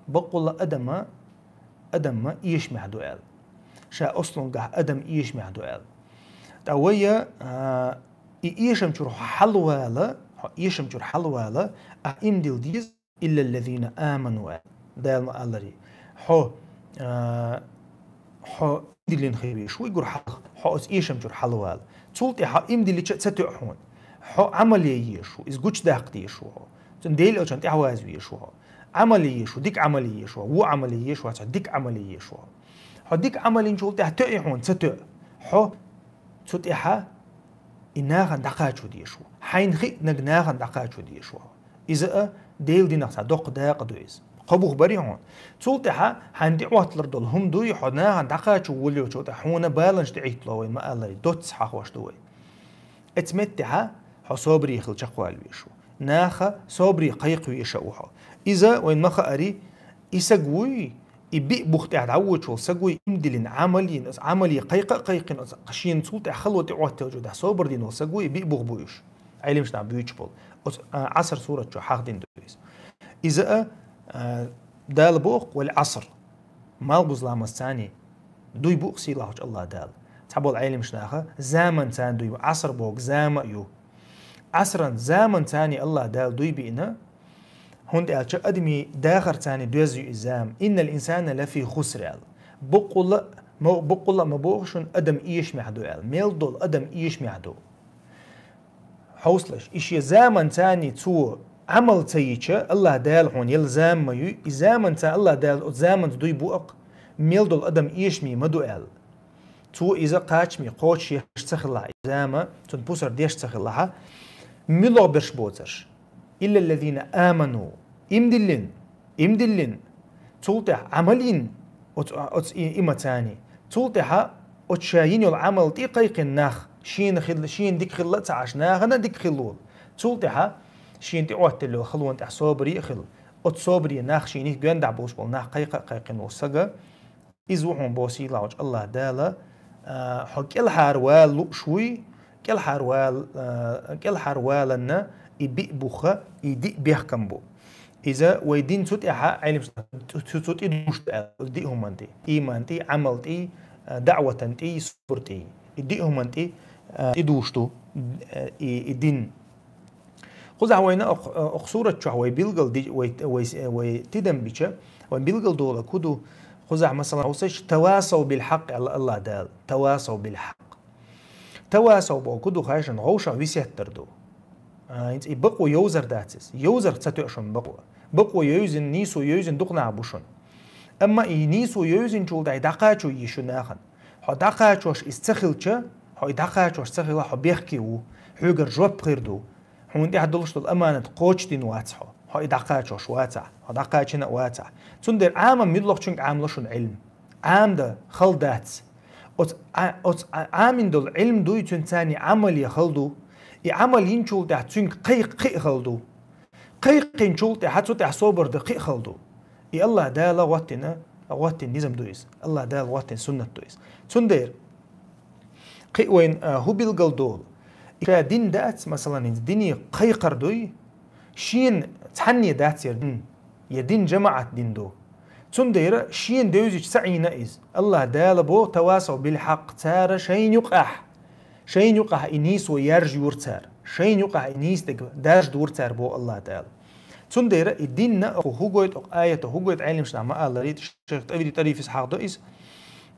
Баккъалла а адам, адам эшамехь ду аьлла. Ша ослунгахь адам эшамехь ду аьлла. Ткъа вай, а, и эшам чуьра хьо хьалавала, хьо эшам чуьра хьалавала, ахь ийман дилла деза, «Иллаллазина аману», – аьлла. Дала ма-аллара, хьо, а, хьо ийман диллина хила везаш ву и гур хьалха, хьо оцу эшам чуьра хьалавала. Цул тӀаьхьа хьо ийман диллича а ца тоьа хьуна. Хьо Ӏамал ян езаш ву, иза гучудаккха дезаш ву хьо. Цуьнан Делан Элчанна тӀаьхьаваза везаш ву хьо. Ӏамал ян езаш ву, дика Ӏамал ян езаш ву, вон Ӏамал ян езаш ву, цхьа дика Ӏамал ян езаш ву хьо. Хьо дика Ӏамал йинчул тӀаьхьа тоьа хьуна, ца тоьа. Хьо цу тӀаьхьа и нахана дӀакхачо дезаш ву. Хьайна хиънарг нахана дӀакхачо дезаш ву. Иза а Делан динах цхьа доккха дакъа ду иза. Кхо бух барий хьуна. Цул тӀаьхьа хьайна тӀеӀотталур долу хӀума дуй, хьо нахана дӀакхачо воллучул тӀаьхьа хьуна баланаш тӀеӀиттало вайн ма-аллара, доцца хьахош ду вай. Эцу меттехьа хьо собаре хила чекхвала везаш ву. Наха собаре кхайкха везаш а ву хьо. Иза вайн ма-хаъара, и саг вуй, и биъ бух тӀехь дӀавоьдуш волу саг вуй, ийман диллина, Ӏамал йина, оцу Ӏамале кхайкха а кхайкхина, оцу шена цул тӀаьхьа хало тӀеӀоттаелчул тӀаьхьа собар дина волу саг вуй, и биъ бух бу уьш. Ӏелимаш нах буьйцуш болу. Оцу, а, Ӏаср сурат чу хьахдина ду иза. Иза а, а, Дала боху: «Вал Ӏаср». Малхбуза ламазца цхьаьний дуй бу-кх сийлахьчу Аллах Дала. Цхьаболу Ӏелимаш наха заманца цхьаьний дуй бу, Ӏаср боху зама а ю. Ӏасран заманца цхьаьний Аллах Дала дуй биъна, хӀунда аьлча адамийн дахарца цхьаьний доьзна ю и зама. «Иннал инсана лафи хуср», – аьлла. Баккъалла а ма, баккъалла а ма боху шуна, адам эшамехь ду аьлла. Мел долу адам эшамехь ду. Хьовсалаш, и шен заманца цхьаьний цо Ӏамал ца йича, Аллах Дала хьуна елла зама ма юй, и заманца Аллах Дала оцу заманца дуй бу-кх, мел долу адам эшаме ма ду аьлла. Цо иза кхачаме кхочушъеш ца хилахь, и зама цунна пусар деш ца хилахьа, муьлха берш боцурш? «Иллаллазина аману». Ийман диллина, ийман диллина. Цул тӀаьхьа Ӏамал йина оцу, оцу и, иманца цхьаьний. Цул тӀаьхьа оцу ша йина йолу Ӏамал тӀе а кхайкхина нах, шена хилла, шена дика хилла а ца Ӏаш, нахана а дика хилла волу. Цул тӀаьхьа шен тӀеӀоттаелла халон тӀехь собаре а хила. Оцу собаре нах шених гондахь болуш болу нах кхайкха а кхайкхина волу сага, иза ву хьуна боху сийлахьчу Аллах Дала, а, хьо кӀелхьара вала лууш вуй, кӀелхьара вала, а, кӀелхьара валанна и биъ буха, и диъ бехкам бу. Иза вай дин цу тӀехьа, Ӏелимаш цу, цу тӀе душ ду аьлла, диъ хӀуманна тӀе, ийман тӀе, Ӏамал тӀе, а, даъватан тӀе, собар тӀе. И диъ хӀуманна тӀе, а, тӀе душ ду, а, и, и дин. Кхузахь вайна окх-, окх сурат чохь вай билгал ди-, вай, вай, вай тидам бича, вай билгал долу ку ду. Кхузахь, масалан, хьовсаш, «Тавасав бил хьакъ», аьлла Аллах Дала. «Тавасав бил хьакъ». «Тавасав» боху ку ду, хайшан, гӀовшах висеттар ду. А, хӀинца и бакъо йовзар дац иза. Йовзарх ца тоьу шуна бакъо. Бакъо йовзина, нийсо йовзина дукха нах бу шуна. Амма и нийсо йовзинчул тӀаьхьа дӀакхачо йиш ю нахана. Хьо дӀакхачош иза ца хилча, хьо и дӀакхачош ца хила, хьо бехке ву, хьоьгара жоп хир ду. Хьуна тӀехь долуш долу аманат кхочушдина вац хьо. Хьо и дӀакхачош вацахь, хьо дӀакхачина а вацахь. Цундела Ӏамам муьлххачуьнга Ӏамало шуна Ӏилма. Ӏамда хала дац. Оцу Ӏа-, оцу Ӏа-, Ӏамин долу Ӏилма дуй, цуьнца царний Ӏамал е хала ду. И Ӏамал йинчул тӀаьхьа цуьнга кхайкха кхиъ хала ду. Кхайкхинчул тӀаьхьа цу тӀехь собар дан кхиъ хала ду. И Аллах Дала гӀоттина, гӀоттина низам ду иза. Аллах Дала гӀоттина суннат ду иза. Цундела кхин вайн, а, хӀу билгал долу. И ша дин дац, масалан, хӀинца дине кхайкхар дуй, шена цхьанне дац яра дин, я дин жамаӀат дин ду. Цундела шена девзича ца Ӏийна иза. Аллах Дала боху, «Тавасав бил хьакъ», цара шайна юкъахь, шайна юкъахь и нийсо яржа юра цара, шайна юкъахь и нийса дерг даржа дура цара боху Аллах Дала. Цундела и динна окху хӀу гойту, окху аято хӀу гойту, Ӏелимаш нах ма-аллара, шайх ТӀавери ТӀарифис хьахдо иза,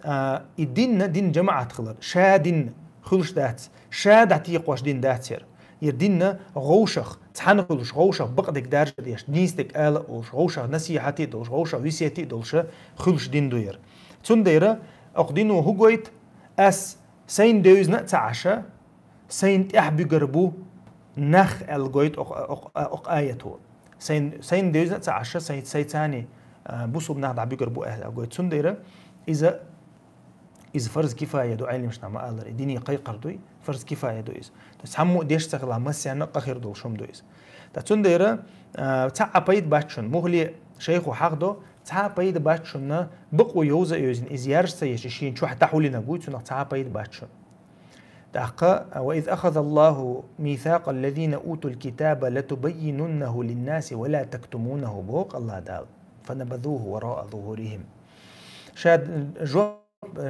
а, и динна дин жамаӀат хилар. Ша дин хуьлуш дац, ша дӀатекхош дин дац яра. Я динна гӀовшах, цхьаьна хуьлуш, гӀовшах бакъдерг даржа деш, нийса дерг ала а олуш, гӀовшах насихьате а долуш, гӀовшах весете а долуша хуьлуш дин ду яра. Цундела окху дино хӀу гойту, ас сайна девзина а ца Ӏаша, сайна тӀехь буьгар бу нах аьлла гойту окху, окху, окху аято. Сайн, сайна девзина а ца Ӏаша, сайн, сайцани, а, бусулба нах дӀабуьгар бу аьлла гойту. Цундела иза, иза фарз кифая ду, Ӏелимаш нах ма-аллара, и дине кхайкхар дуй, фарз кифая ду иза. То есть цхьаммо а деш ца хилахь, массарна а къа хир долуш хӀума ду иза. Ткъа цундела, а, цхьа а пайда бац шуна, муххале шайхо хьахдо, цхьа а пайда бац шуна, бакъо йовза а йовзина, иза яржа ца еш, шена чохь дӀахьулинарг вуй, цунах цхьа а пайда бац шуна. ТӀаккха, «وإذ أخذ الله ميثاق الذين أوتوا الكتاب لتبيننه للناس ولا تكتمونه», боху Аллах Дала. «فنبذوه وراء ظهورهم». Ша жоп,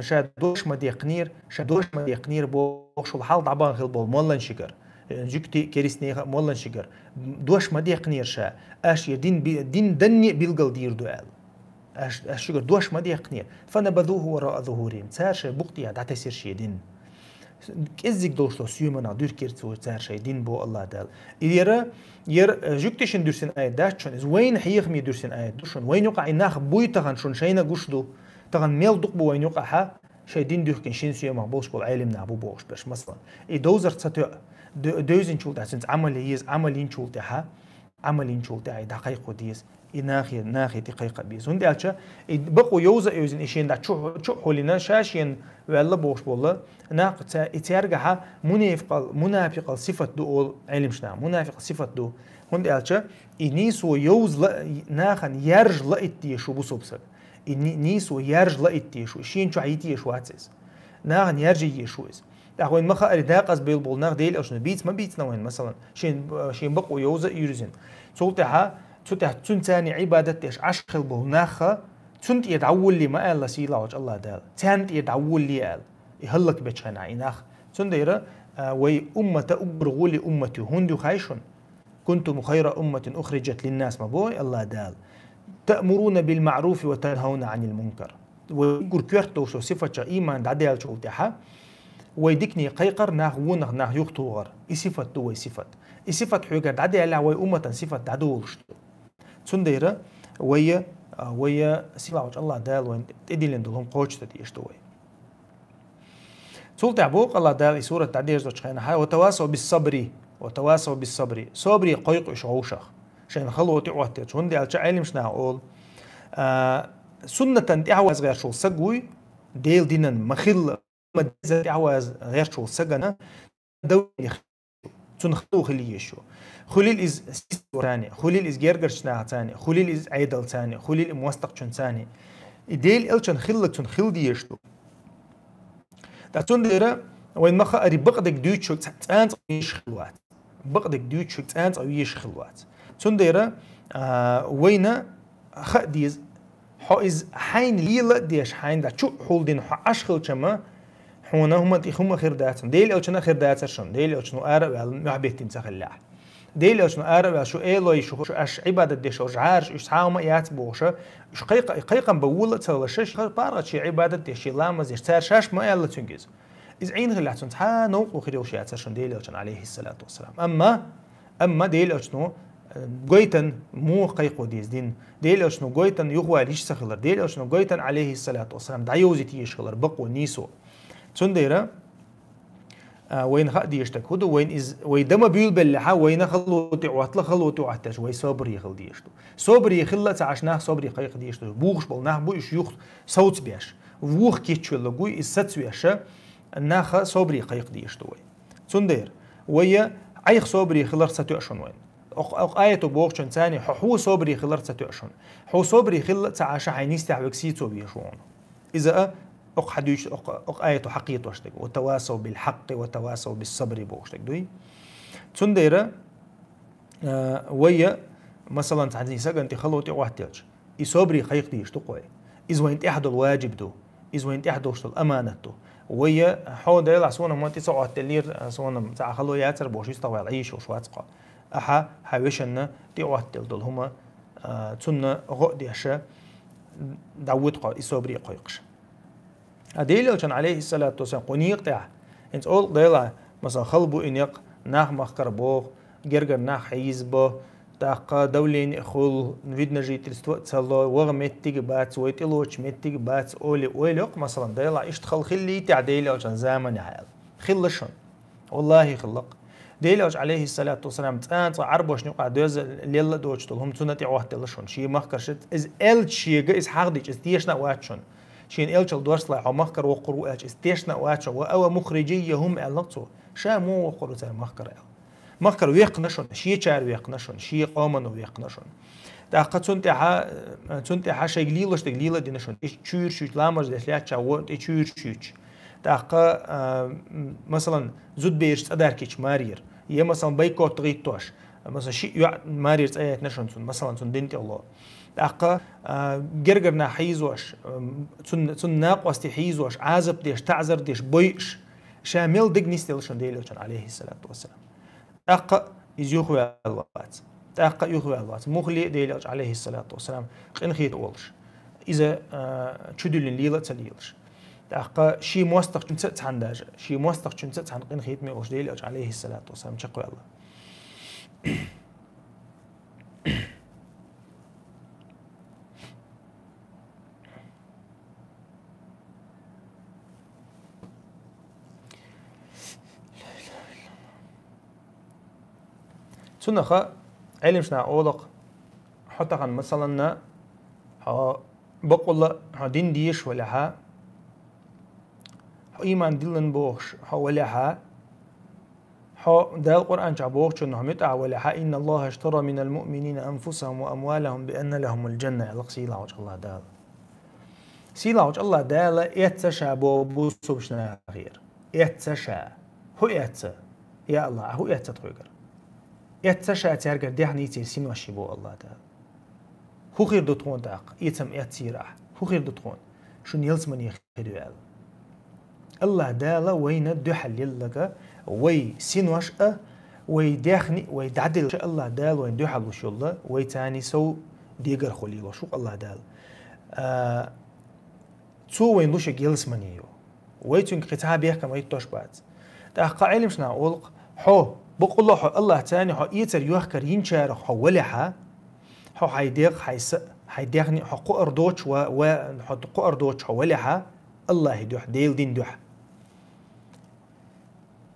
ша дош ма деккхинера, ша дош ма деккхинера бохуш, хьал дӀабахана хила болу молланашкара, жуьгти керистанеха а молланашкара, дош ма деккхинера ша, аша я дин би-, дин данне а билгал дийр ду аьлла. Аш, аш шуьгара дош ма деккхинера. «فنبذوه وراء ظهورهم». Цара шайн букъ тӀехь дӀатесира шен дин. КӀеззиг долуш долу соьманах дуьркира цо цара шайн дин, боху Аллах Дала. И яра, яра, э, жуьгтишна дуьрсина аят дац шуна, иза вайна хьехаме дуьрсина аят ду шуна. Вайна юкъахь и нах буй тахана шуна шайна гуш ду. Тахана мел дукха бу вайна юкъахьа, шайн дин дуьхкина шина соьмах болуш болу Ӏелим нах бу бохуш берш, масалан. И довзар ца тоьа, д-, девзинчул тӀаьхьа цуьнца Ӏамал е еза, Ӏамал йинчул тӀаьхьа, Ӏамал йинчул тӀаьхьа и дӀакхайкхо деза, и нахе, нахе тӀе кхайкха беза. ХӀунда аьлча и бакъо йовза а йовзина, и шена дӀа чу, чу а хьулина, ша шена ваьлла бохуш болла, нах ца-, и цаьргахьа мунафикъал, мунафикъал сифат ду олу Ӏилмаш наха. Мунафикъал сифат ду. ХӀунда аьлча и нийсо йовза ла-, нахана яржа лаийта дезаш ву бусулба саг. И ни-, нийсо яржа лаийта дезаш ву, шена чохь йита езаш вац иза. Нахана яржа езаш ву иза. ТӀаккха вайн ма-хаъара дакъазбевлла болу нах Делан элчано бийца ма бийцина вайн, масалан, шен, шен бакъо йовза а йирзина. Цул тӀаьхьа, цу тӀаьхьа цуьнан царний Ӏибадат деш Ӏаш хила болу нахха, цунна тӀера дӀаволале ма аьлла сийлахьчу Аллах Дала. Царна тӀера дӀаволале аьлла. И хӀаллак бечу хенахь и нах. Цундела, а, вай уммата уггар гӀоле уммат ю. ХӀунда ю хаьий шуна? «كنتم خير أمة أخرجت للناس», ма боху Аллах Дала. «تأمرون بالمعروف وتنهون عن المنكر». Вай уггар коьрта долуш долу сифатчех ийман дӀадаьллачул тӀаьхьа, вай дикане кхайкхар, нах вонах, нах юхатохар. И сифат ду вай сифат. И сифат хьоьгара дӀадаьллехь, вай умматан сифат дӀадолуш ду. Цундела вай, а, вай сийлахьчу Аллах Дала вайна тӀедиллина долу хӀума кхочушдан дезаш ду вай. Цул тӀаьхьа боху Аллах Дала и сурат дӀадерзочу хенахь: «وتواصوا بالصبر، وتواصوا بالصبر». Собаре кхойкху уьш гӀовшах. Шайна хало тӀеӀоттаелча. ХӀунда аьлча Ӏелимаш наха олу, а, суннатан тӀаьхьаваза гӀерташ волу саг вуй, Делан динан ма-хилла, ма-дезза тӀаьхьаваза гӀерташ волу сагана давление хир ду. Цунна хало хила езаш ю. Хуьлийла иза системаца, хуьлийла иза гергарча нахаца, хуьлийла иза Ӏедалца, хуьлийла и мостагӀчунца. И Делан элчан хилларг цунна хила дезаш ду. ТӀаккха цундела вайна ма хаари, бакъдерг дуьйцуш ца-, цӀанцӀа везаш хила вац. Бакъдерг дуьйцуш цӀанцӀа везаш хила вац. Цундела, а, вайна хаа деза, хьо иза хьайна лела а деш, хьайна дӀа чу а хьулдина хьо Ӏаш хилча-м, хьуна хӀуманна тӀа хӀума хир дац, Делан элчанна а хир дацар шуна, Делан элчано ара а ваьлла, мохь беттина ца хиллехь. Делан элчано ара а ваьлла, шу элой, шу, шу Ӏаш Ӏибадат деш йолу жӀараш, уьш цхьа хӀума а яц бохуш, уьш кхайкха-, кхайкхам бан волла а ца луш, шаьш паргӀат шен Ӏибадат деш, шен ламаз деш, цара шаьш ма аьлла цуьнга иза. Иза Ӏийна хиллехь, цунна цхьа новкъарло хир йолуш яцар шуна Делан элчанна, Ӏалайхиссалату вассалам. Амма, амма Делан элчано, э, гойтан муха кхайкхо деза дин, Делан элчано гойтан юхавала йиш ца хилар, Делан элчано гойтан, Ӏалайхиссалату вассалам, дӀайовзийта езаш хилар бакъо, нийсо. Цундела, а, вайна хаа дезаш дерг хӀун ду, вайна иза, вай дан ма буьйлабеллехь, вайна хало тӀехӀоттала, хало тӀехӀоттаелча, вай собаре хила дезаш ду. Собаре хилла а ца Ӏаш, нах собаре кхайкха дезаш ду. Бухуш болу нах бу уьш юха совцабеш. Вуха кечвелла гуй, иза сацавеш, наха собаре кхайкха дезаш ду вай. Цундела, вай Ӏайха собаре хиларх ца тоьа шуна вайна. Окх-, окх аято бохучунца, хьо хьо собаре хиларх ца тоьа шуна. Хьо собаре хилла а ца Ӏаш, хьайн йистехь верг сийцо везаш ву хьуна. Иза а, окх хьадуьйцу, окх, окх аято хьакхетош дерг. «Ва тавасав бил хьаккъи, ва тавасав бис сабри» бохуш дерг дуй. Цундела, а, вай, масалан, цхьана сагана тӀе хало тӀехӀоттаелча, и собаре кхайкха дезаш ду-кх вай. Иза вайна тӀехь долу ваджиб ду. Иза вайна тӀехь долуш долу аманат ду. Вай, хьо, Делахь, суна хӀума тӀе ца Ӏоттаделлера, суна цхьа хало яцара бохуш, йистехь ваьлла Ӏийша йолуш вац-кх хьо. Ахьа хьан вешанна тӀе Ӏоттаделла долу хӀума, а, цунна гӀо а деш, дӀавоьду-кх хьо и собаре кхойкхуш. А Делан элчанна, Ӏалайхиссалату вассалам, кху некъа тӀехь, хӀинца олу-кх Делахь, масалан, хала бу и некъ, нах махкара богӀу, гергара нах хьийзабо, тӀаккха давление а хуьлу, вредное жительство а ца ло, ваха меттиг а бац, вай тӀелоцуш меттиг а бац, олий, ойла йо-кх, масалан, Делахь, иштта хала хиллий-техьа Делан элчан заманехь аьлла. Хилла шуна. Валлахьи, хилла-кх. Делан элча, Ӏалайхиссалату вассалам, цкъа-цкъа Ӏарбошна юкъахь доьзал лелла а доцуш долу хӀума цунна тӀе Ӏоттаделла шуна. Шен махкара шиъ, иза аьлча шега, иза хьахдича, иза тешна а вац шуна. Шена элчал дош лай, хьо махкара воккхур ву аьлча, иза тешна а вац шуна. «Ва ава мухрижиййахӀум», аьлла-кх цо. Ша муха воккхур ву цара махкара аьлла? Махкара векхна шуна, шечара векхна шуна, шен къомано векхна шуна. ТӀаккха цунна тӀехьа, цунна тӀехьа шайга лелош дерг лела а дина шуна. И чуьйраш юьйцу, ламаз деш лаьттача вон тӀе чуьйраш юьйцу. ТӀаккха, а, м, масалан, зудбераш цӀа даркийча марера, я, масалан, бойкот гӀиттош, масалан, шиъ йоӀ марера цӀа яйтина шуна цунна, масалан, цунна дин тӀехула. ТӀаккха, а, гергара нах хьийзош, м, цунна, цунна накъостий хьийзош, Ӏазап деш, таӀзар деш, бойуш, ша мел дерг нисделла шуна Делан элчанна, Ӏалайхиссалату вассалам. ТӀаккха иза юхаваьлла вац. ТӀаккха юхаваьлла вац. Мухха а Делан элча, Ӏалайхиссалату вассалам, къинхетам болуш. Иза, а, чудиллина лела а ца лелаш. ТӀаккха шен мостагӀчуьнца а цхьаьна даже, шен мостагӀчуьнца а цхьаьна къинхетаме а волуш Делан элча, Ӏалайхиссалату вассалам, чекхваьлла. Цунах Ӏеламнаха олу-кх, хьо тахана, масаланна, хьо бакъволуш хьо дин дезаш валахь, хьо ийман диллина бохуш хьо валахь, хьо Дала Къуръан чохь бохучунна хьо муьтӀахь валахь: «Инна Аллаха аштара минал муъминина анфусахум ва амвалахум би анна лахумул джанна», аьлла-кх сийлахьчу Аллах Дала. Сийлахьчу Аллах Дала эцна ша боху бусулба нахера. Эцна ша. ХӀун эцна? Я Аллах, хӀун эцна тхоьгара? Эцна ша цаьргара даьхнийций, синошций боху Аллах Дала. ХӀун хир ду тхуна тӀаккха, эцам эццийра ахь? ХӀун хир ду тхуна? Шуна ялсамане хир ю аьлла. Аллах Дала вайна дуьхьал лелларг, вай синош а, вай даьхни а, вай дӀаделлача Аллах Дала вайна дуьхьал луш йолу, вай царний сов дегархо лелош ву-кх Аллах Дала. А, Цо вайна луш ерг ялсамане ю. Вай цуьнга кхин цхьа бехкам хӀиттош бац. ТӀаккха Ӏеламнаха олу-кх, хьо, бакъволуш хьо Аллах царний хьо эцар йохкар йинчарах хьо валахь, хьо хьайн дегӀ, хьайн са, хьайн даьхни хьо кхуар доцуш ва, ва хьо кхуар доцуш хьо валахь, Аллахьан дуьхьа, Делан дин дуьхьа.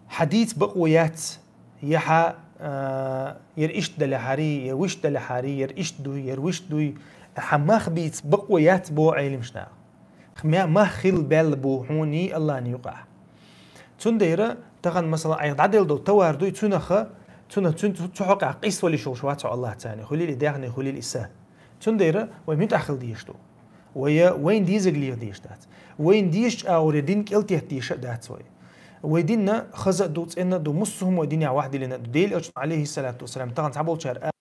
Хьан дийца бакъо яц, я хьан, а, яра иштта далахьарий, я вуьшта далахьарий, яра иштта дуй, яра вуьшта дуй, хьан мах бийца бакъо яц боху Ӏеламнаха. Хьан ма-, мах хилла баьлла бу хьуний Аллахьний юкъахь. Цундела тахана, масала, айхьа дӀаделла долу товар дуй, цунах Цунна, цун, цу, цу хьокъехь къийсавала йиш йолуш вац хьо Аллахьца, хуьлийла и даьхни, хуьлийла и са. Цундела вай муьтӀахь хила дезаш ду. Вай, вайна дезарг леха дезаш дац. Вайна дезачу агӀор я дин кӀелтетта дезаш а дац вай. Вай дин хаза а ду, цӀена а ду, муссо а хӀума динехь вахьдиллина а ду. Делан Элчано, Ӏалайхиссалату вассалам, тахана цхьаболчара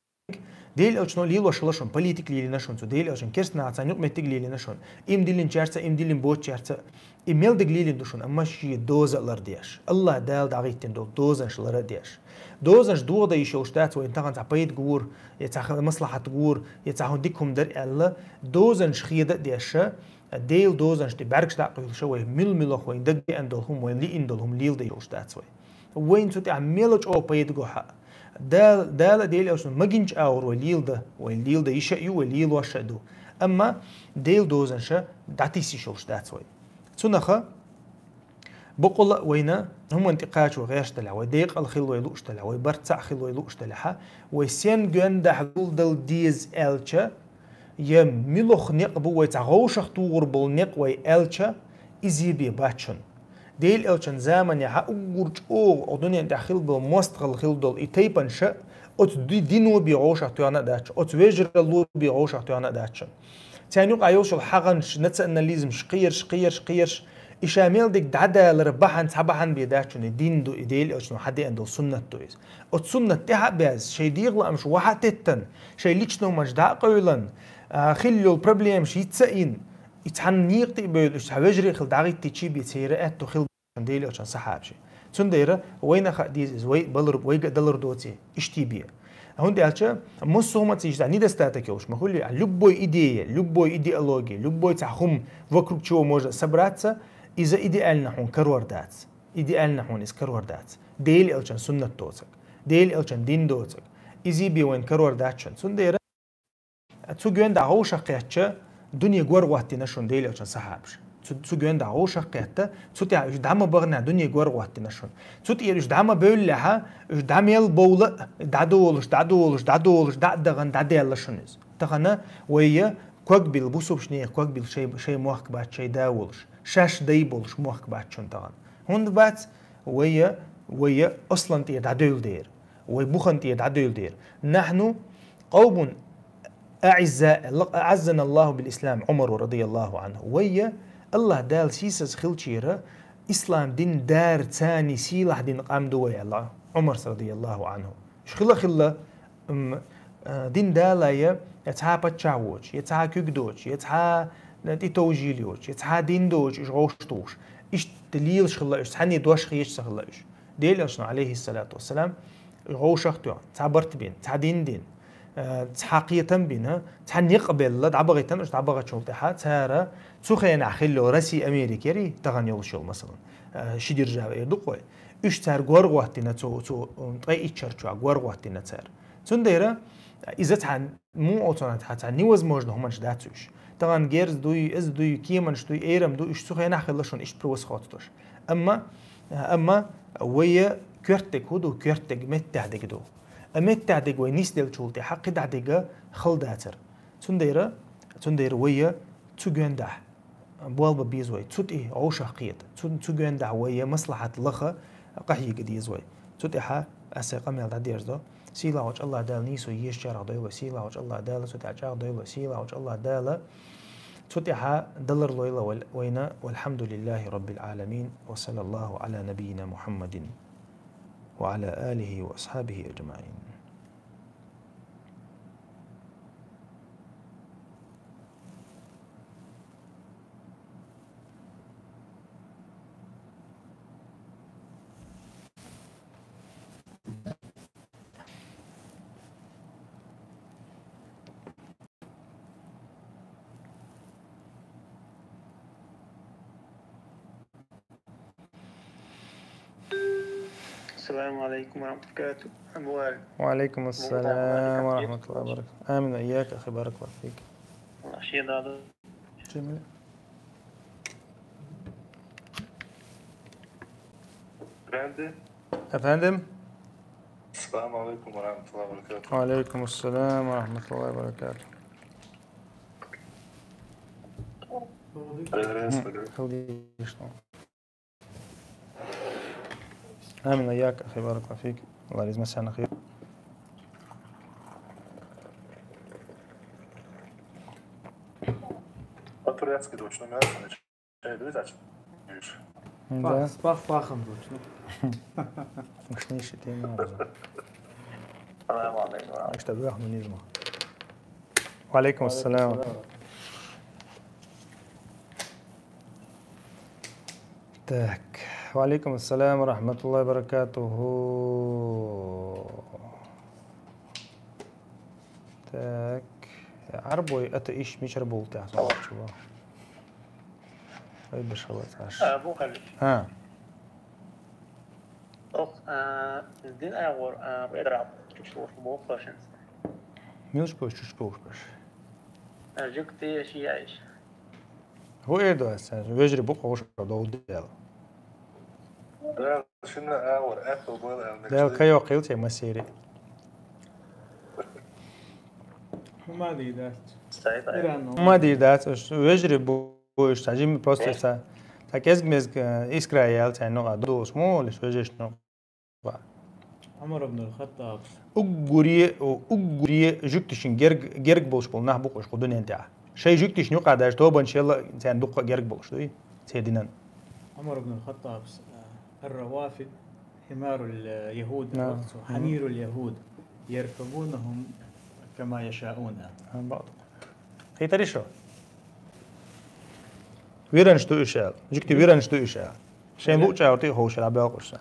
Делан Элчано лелош хилла шуна, политика лелийна шуна цо, Делан Элчано керстанашца юкъаметтиг лелийна шуна. Им диллинчаьрца, им диллина боцучаьрца, и мел дерг лелийна ду шуна, амма шен доза а лардеш, Аллахь Дала дӀахӀиттина долу дозанаш лар а деш. Дозанаш дохадан йиш йолуш дац вайна тахана цхьа пайда гур, я цхьа маслахьат гур, я цхьа хӀун дика хӀума дара аьлла, дозанаш хеда а деш, Делан дозанаш тӀе бӀаьргаш дӀа а къуьйлуш, вай мила-милох вайна дагадеана долу хӀума, вайна лиъна долу хӀума леладан йиш йолуш дац вай. Вайна цу тӀехь мела чӀогӀа пайда го хьа. Дала, Дала а Делан Элчано магийначу агӀор вай леладан, вай леладан йиш а ю, вай лелош а ду. Амма Делан дозанаш дӀатесна йиш йолуш дац вай. Цунах бакъволу а вайна хӀуманна тӀе кхачо гӀерташ делахь, вай декъала хила вай лууш делахь, вай барт цхьаъ хила вай лууш делахь, вай стен гоьндахь гулдала деза аьлча, я муьлха некъ бу вай, цхьа вовшах тухур болу некъ вай аьлча, иза бен бац шуна. Делан Элчанан заманехь уггар чӀогӀа оцу дуьнен тӀехь хилла болу мостагӀалла хилла долу и тайпанаш оцу ди-, дино бен вовшах тоьхна а дац шуна, оцу вежаралло бен вовшах тоьхна а дац шуна. Царна юкъахь йолуш йолу хьагӀанаш, национализмаш, кхераш, кхераш, кхераш, и ша мел дерг дӀадалар бахьана, цхьа бахьана бен дац шуна, и дин ду, и Делан Элчано хьан деана долу суннат ду иза. Оцу суннат тӀехь а баьзна, шайн дегӀан лаамаш вахьа а теттина, шайн личный хӀуманаш дӀа а къевлина, а, хилла йолу проблемаш йиц а йина, и цхьана некъа тӀе а бевлла, уьш цхьа вежарий хилла дӀахӀиттича бен церан аьтто хилла Делан Элчанан сахьабаш. Цундела вайна а хаа деза иза, вай балар, вайга а далар доций, иштта бен. ХӀунда аьлча, массо а хӀуманца иштта недостаток йолуш ма хуьлий, а любой идея, любой идеология, любой цхьа хӀума, вокруг чего можно собраться, иза идеально хьуна карор дац. Идеально хьуна иза карор дац. Делан Элчанан суннат доцург, Делан Элчанан дин доцург, иза бен вайна карор дац шуна. Цундела цу гоьндахь вовшах кхетча, дуьне гор гӀоттийна шуна Делан Элчанан сахьабаш. Цу, цу гоьндахь вовшах кхетта, цу тӀехь уьш дӀа ма баханехь, дуьне гор гӀоттийна шуна. Цу тӀера уьш дӀа ма бевллехь, уьш дӀа мел бовла а, дӀадолуш, дӀадолуш, дӀадолуш, дӀа а дахана, дӀадаьлла шуна иза. Тахана вай я ког билла, бусалбачу нехан ког билла шайн, шайн мохк бац, шайн да волуш, шаьш дай болуш мохк бац шуна тахана. ХӀунда бац? Вай я, вай я аслан тӀера дӀадевлла дера. Вай бухан тӀера дӀадевлла дера. نحن قوم أعزاء، لقد أعزنا الله بالإسلام، Ӏумар радияллаху Ӏанху. Вай я Аллахь Дала сийсаза хилчера, ислам дин дара царний сийлахь дина къам ду вай аьлла Ӏумарс радияллаху Ӏанху. Уьш хила хилла, м, а, дин далахь я, я цхьа паччахь воцуш, я цхьа куьг доцуш, я цхьа, а, тӀетовжийла йоцуш, я цхьа дин доцуш, уьш гӀовш тухуш. Иштта лелаш хилла уьш, цхьанне дош хеташ ца хилла уьш. Делан Элчано, Ӏалайхиссалату вассалам, гӀовшах тоьхна, цхьа барт бина, цхьа дин дина, э, цхьа кхетам бина, цхьа некъ белла, дӀабахийтина уьш, дӀабахачул тӀаьхьа цара цу хенахь хилла йолу Россия, Америка ярий, тахана йолуш йолу, масалан, э, ши держава эр ду-кх вай. Уьш цара гор гӀоттийна цу, цу, м, ткъе итт шар чохь гор гӀоттийна цара. Цундела иза цхьа муха оцунах цхьа, цхьа невозможно хӀуманаш дац уьш. Тахана герз дуй, из дуй, кеманаш дуй, эрам дуй, уьш цу хенахь хилла шуна иштта превосходствош. Амма, амма вай коьртаг хӀун ду, коьртаг меттехь дерг ду. А меттехь дерг вай нисделлачул тӀаьхьа кхидӀа дерг хала дацара. Цундела, цундела вай цу гоьндахь болх бан беза вай, цу тӀе вовшах кхета, цу, цу гоьндахь вай маслахьат лаха къахьега деза вай. Цу тӀехьа аса къамел дӀадерзадо. Сийлахь волчу Аллахь Дала нийсо езачарах дойла вай, сийлахь волчу Аллахь Дала цу тӀехь чӀагӀдойла вай, сийлахь волчу Аллахь Дала цу тӀехьа далар лойла вай, вайна. والحمد لله رب العالمين، وصلى الله على نبينا محمد وعلى آله وأصحابه أجمعين. السلام عليكم ورحمة الله وبركاته. أبو وائل. وعليكم السلام ورحمة الله وبركاته. آمين وإياك أخي، بارك الله فيك. الله يحفظك. جميل. Efendim? Efendim? Esselamu aleyküm ve rahmetullahi ve berekatuhu. Aleyküm selam ve rahmetullahi ve berekatuhu. Hı, hadi işte. آمين وإياك أخي، بارك الله فيك. Ларизма сана хир. По-турецки точно мясо. Э, дивитач. Да. Пах, пах, пахом точно. Мощнейший тема. Салам алейкум. Так что, вахманизма. Ва алейкум ассалам. Так. Ва алейкум ассалам ва рахматуллахи ва баракатуху. Так. Арбой, это иш мичар болта. Ой, бешала, Саш. А, бухали. А. Ох, а, дин агур, а, эдраб, чучлуш бухашинс. Милш бош, чуч бош беш. А, жук те шияйш. Ху эдо аса, вежри бу хош долдел. Да, шина агур, это был, а, да, кайо кил те масери. Умади дац. Сайта. Иран. Умади дац, вежри бу Уж сажим просто са. Са кезг-мезг, э, искра ял цай нуга дус му, лиш вежеш нуга. Умар ибн аль-Хаттаб. Уггури, у-, уггури жуктишин герг, герг болш бол нах букуш худунен та. Шей жуктиш нуга даже тобан шела цай дукка герг болш дуй. Цединан. Умар ибн аль-Хаттаб, э, الروافد حمار اليهود، حمير اليهود، يركبونهم كما يشاءون. Хитари шо. Виран што иша. Жукти виран што иша. Шен луча орти хошла белкуша.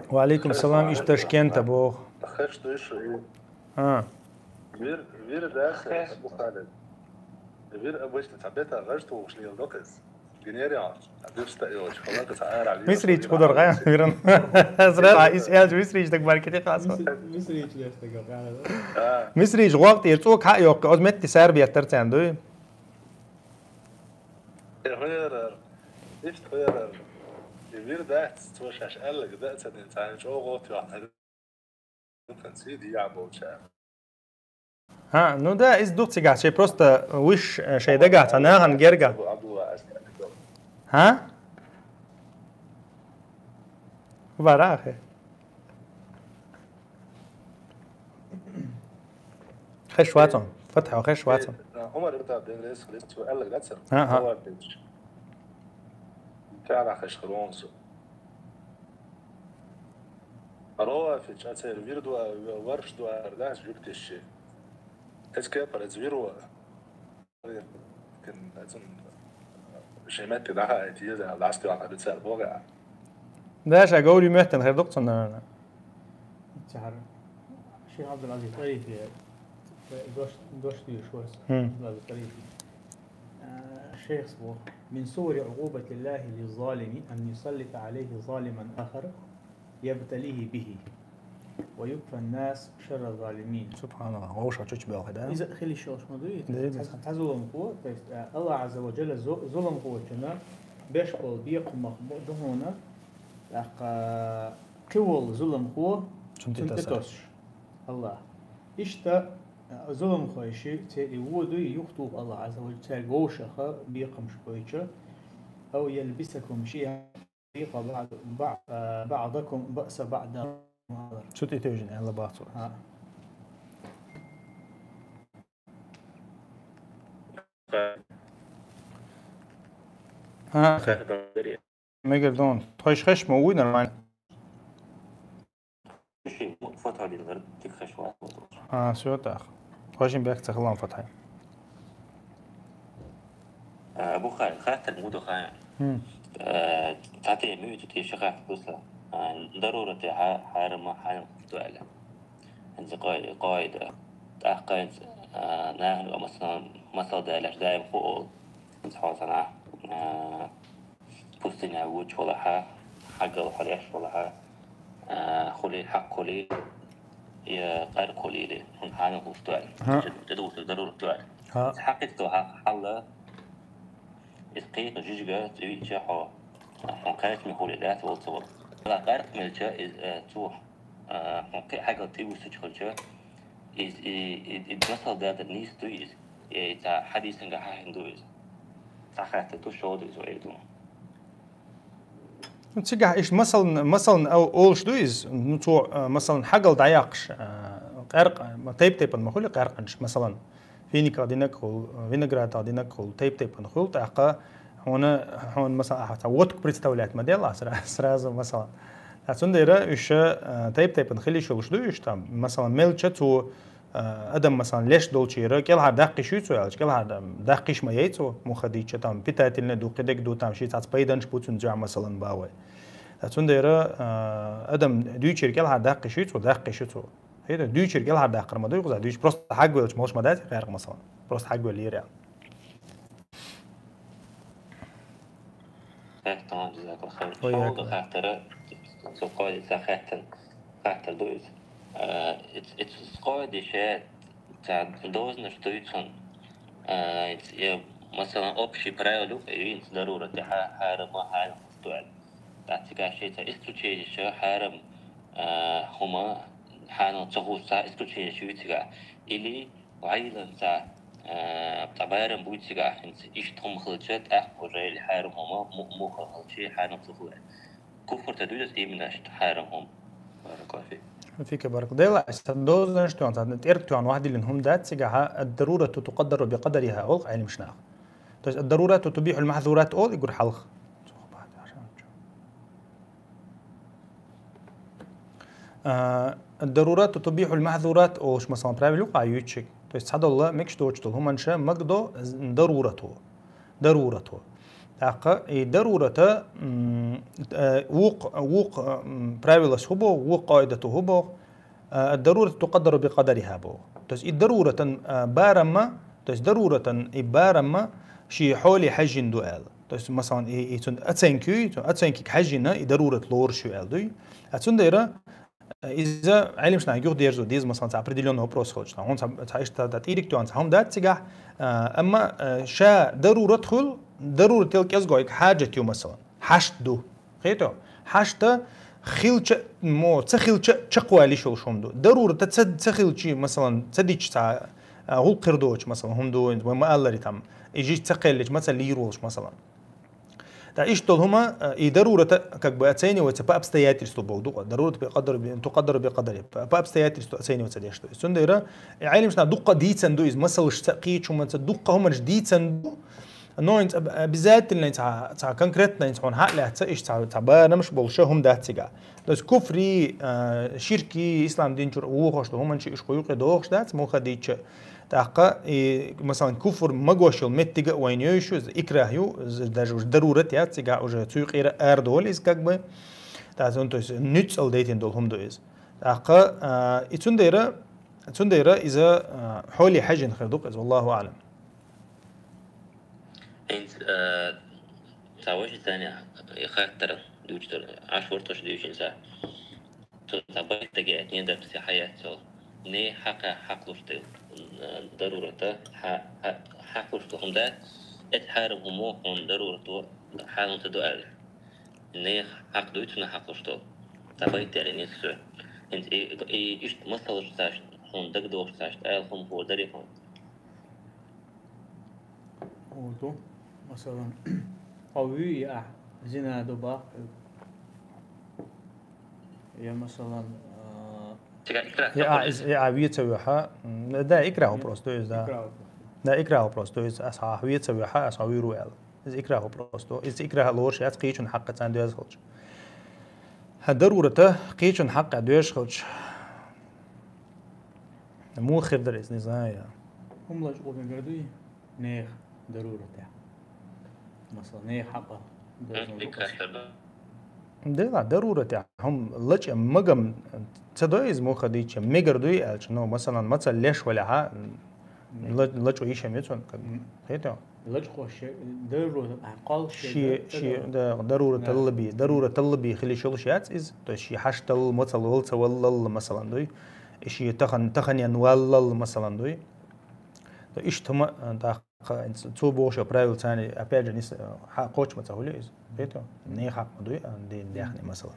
Ва алейкум салам, иш Ташкента бо. Хеш што иша. А. Вир, вир да, Абу Халид. Вир обычно табета гаш то ушли докес. Генерал, а дывста и очень. Мисрич кудар гай виран. Зра ис элж Мисрич так маркете хас. Мисрич дерс так гай. Мисрич вакт ир цо ка ёк оз метти сар бияттар цан дуй. Хойрар. Иш хойрар. Вир да цо шаш аллаг да цадин цан чо гот ё. Ха, ну да, из дух цигат, шей просто выш, э, шей дагат, а наган герга. Ха? Варахе. Хеш ватон. Фатха хеш ватон. Умар ибн Абдул Азиз, Христос, Аллах гацар. Ага. Умар бин. Тара хеш хронсу. Рова фич ацер вирдуа, варшдуа, ардас жуктеши. Эске парец вирдуа. Кин, ацун, шемет даха, эти еза, ласти ван, абицар бога. Да, ша говорю, мехтен, хер докцон, наверное. Цар. Шейх Абдул Азиз Тарифи, дош, дош дюшвас. Хм. Абдул Азиз Тарифи. Э, шейх слух. من صور عقوبة الله للظالم أن يسلط عليه ظالما آخر يبتليه به ويكفى الناس شر الظالمين. Субханаллах. Оуша чуч белхи, да? Иза хили шош мадуи. Да, да. Таз-, тазулам ху, то есть, э, Аллах Азза ва Джалла зу-, зулам ху чана, беш бол бекъмах бу-, дугуна, так, э, кивол зулам ху, чун титаса. Аллах. Ишта, э, зулам ху иши, те и вуду, и юхтух Аллах Азза ва Джалла, те гоушаха, бекъмш бойча, أو يلبسكم شيعا يذيق بعض-، بع-، آه، بعضكم بأس بعض. Сут итежин, Алла бацу. А. А. Мегер дон, тойш хеш мо уй нормально. Фото один, тик хеш мо. А, всё так. Хожим бек цахлам фото. Э, Абу Халид, хаттар муду хая. Хм. Э, тати мюйти ти шахат пуса. Э, дарурати ха-, харма ханам куфтуала. Энзи кой-, койда. Тах кайд, э, нахну амасан масал далаш даим хуол. Энзи хосана. Э, пустыня вуч валаха, хагал халеш валаха. Э, хули, хак хули. Я къар хули ли. Хун ханам куфтуала. Ха. Жаду, жаду дарурати. Ха. Хакит то ха-, хала. Из кхету жижига цӀуйча хьо, хьо кайчми хули лаьца волцавал. Ала гӀаркъ мелча из, э, цу, э, хьо кхе хьагал тӀивусача хилча, из, и, и, и масал дада нийс ду из, э, ца хьадисанга хьахин ду из. дӀахаьттар ду, шоллагӀа из вай ду. Ну, цигахь иштта масалан, масалан, о-, олуш ду иза, ну, цо, а, масалан, хьагал дӀаяккхаш, а, къаьркъа-, тайп-тайпана ма хуьлу къаьркъанаш, масалан, финиках динарг хуьлу, виноградах динарг хуьлу, тайп-тайпана хуьлу, тӀаккха хьуна, хьуна, масалан, ахьа цхьа вотку представлять ма делла ахьа сра-, сразу, масалан. А цундела уьш, а, тайп-тайпана хила йиш йолуш ду уьш там, масалан, мелча цо, а, адам, масалан, леш долчуьра, кӀелхьара даккхийш юй цо аьлча, кӀелхьара даккхийш ма яй цо, муха дийча, там, питательный ду, кхидерг ду, там, ши цхьацца пайданаш бу цуьнца, масалан, боху вай. Ткъа цундела, а, адам дуьйцуьра кӀелхьара даккхийш юй цо, даккхийш ю цо. ХӀета, дуьйцуьра кӀелхьара даккхар ма ду, кхуза дуьйцуьра, просто хьагвелча, молуш ма дац, гӀеркъа, масалан. Просто хьагвелира. Хьехтан, жазакаллаху хайр. Ой, ШолгӀа яка. Хаттара, цу къоди ца хаттан, хаттар ду иза. А, иц-, иц-, къоди ше, ца дозна, что ицун, а, иц-, я, масалан, общий правила, и винц дарурат, хьа-, хьарам, хьарам, дуал. Та цига шеца исключение ше, хьарам, а, хӀума, хьанал цохуса исключение ше цига. Или Вайлан ца, э, тӀабарам буй цигахь, хӀинца иштта хӀума хилча, тӀаккха уже или хьарам хӀума, му-, муха хилча, хьарам ца хуьлу. Куфр ца дуьйцу именно иштта хьарам хӀума. Баракаллаху фик. Фика баркал. Дела, аса дозанаш тоьхна, царна тӀерг тоьхна вахдилин хӀума дац цигахьа, ад-дарурат тукъаддару бикъадарихьа, олу Ӏилмаш наха. То есть ад-дарурат тубихьул махзурат олу и гур хьалха. А, ад-дарурат тубихьул махзурат олуш, масалан, правил юкъа юьйцуш. То есть цхьадолла мегаш доцуш долу хӀуманаш магадо дарурато. Дарурато. ТӀаккха и дарурата, м, э, вукх, вукх, м, правилас хӀу боху, вукх къаидато хӀу боху, э, ад-дарурат тукъаддару бикъадарихьа боху. То есть и даруратан, э, барамма, то есть даруратан и барамма ши хьоле хьаьжжина ду аьлла. То есть, масалан, и, и цуьнан оценка ю, цуьнан оценкиг хьаьжжина и дарурат лоруш ю аьлла дуй. А цундела, э, иза Ӏилмаш наха юхадерзо деза, масалан, цхьа определённый вопрос хилча, хьуна цхьа, цхьа иштта да тӀирик тоьхна, цхьа хӀума дац цигахь, а, амма, а, ша дарурат хуьлу, дарурател кӀезгойг хьаджат ю, масалан, хьашт ду. Хету? Хьашта хилча, мо, ца хилча чекхвалиш йолуш хӀума ду. Дарурата ца, ца хилчи, масалан, ца дича цхьа, а, гӀуллакх хир доцу, масалан, хӀума ду, вай ма аллари там, и жижиг ца кхеллича, ма ца лийр волуш, масалан. ТӀа иштта долу хӀума, а, и дарурата, как бы, оценивается по обстоятельству боху дукъа. Дарурат бикъадар, тукъаддару бикъадари. По, по обстоятельству оцениваться деш ду. Цундела, и Ӏилмаш наха дуккха дийцан ду, иза масалашца, кхечу хӀуманца, дуккха хӀуманаш дийцан ду. Но инца об-, обязательно инца, ца конкретно инца хьуна хьа а лаьцна, иштта ца, ца барамаш болуш хӀума дац цигахь. То есть куфри, а, ширки, ислам дин чуьра вохуш ду хӀуманаш, уьш кху юкъе дохуш дац, муха дийча. ТӀаккха, и, масалан, куфр магош йолу меттига а вайна йойуш ю, иза икрах ю, иза даже уже дарурат яц, цигахь уже цуьйкъера арадолу иза, как бы. ТӀаккха, то есть, нуьцкъала дайтина долу хӀума ду иза. ТӀаккха, а, и цундела, цундела иза, а, хьоле хьаьжжина хир ду-кх иза, валлаху аӀлам. ХӀинца, а, ца ваши царна и хаттара дуьйцуш дара, Ӏаш варташ дуьйцуш ца. Цо цхьа байт дагаэцна, дарсе хьаяц цо. Не хьакха хьакхалуш ду, э, дарурата, хьа-, хьа-, хьакхалуш ду хӀума дац, эцу хьарам хӀумо хьуна дарурато хьарам ца ду аьлла. Не хьакха дуй цунна хьакхалуш долу. Цхьа байт яьлла нисса. ХӀинца и, и иштта масалаш цаьршта, хьуна дагадогӀуш цаьршта, ала хӀума хӀора дарий хьуна. Хьо ду, масалан, хьо вуьй и ахь, зина ду баккха. Я, масалан, а, Цигахь икрах Я, а, ца из, я, а, веца веха. М, да, икрах вопрос, то есть, да. Икрах вопрос. Да, икрах вопрос, то есть, ас хьа веца веха, ас хьа вуьйру аьлла. Из икрах вопрос, то есть, икрах лоруш яц кхечун хьакъ цан доьза хилча. Хьан дарурата кхечун хьакъ доьза хилча. Муха хир дара иза, не знаю я. ХӀума лачкъо мегар дуй? Нехан дарурата. Масала, нехан хьакъа. М, икрах ду. Дела, дарурата, хӀума лачкъа магам ца дой иза муха дийча, мегар дуй аьлча, ну, масалан, мацалла леш валехьа, ла-, лачкъо йиш ма ю цунна, как бы. Хету? Лачкъош, дарурата, а, кхалш, Ши, ши, да, дарура таллаби, дарура таллаби хили шолуш яц иза, то есть ши хьаштал, мацалла, валла ца валлалла, масалан, дуй. И ши тахан, таханен валлалла, масалан, дуй. То иштта хӀума, а, тӀаккха, цо бохуш правила царна, опять же, нис, а, хьа-, кхоччуш ма ца хуьлу иза. Хету? Не хьакъ ма дуй, а, де-, дехне, масалан.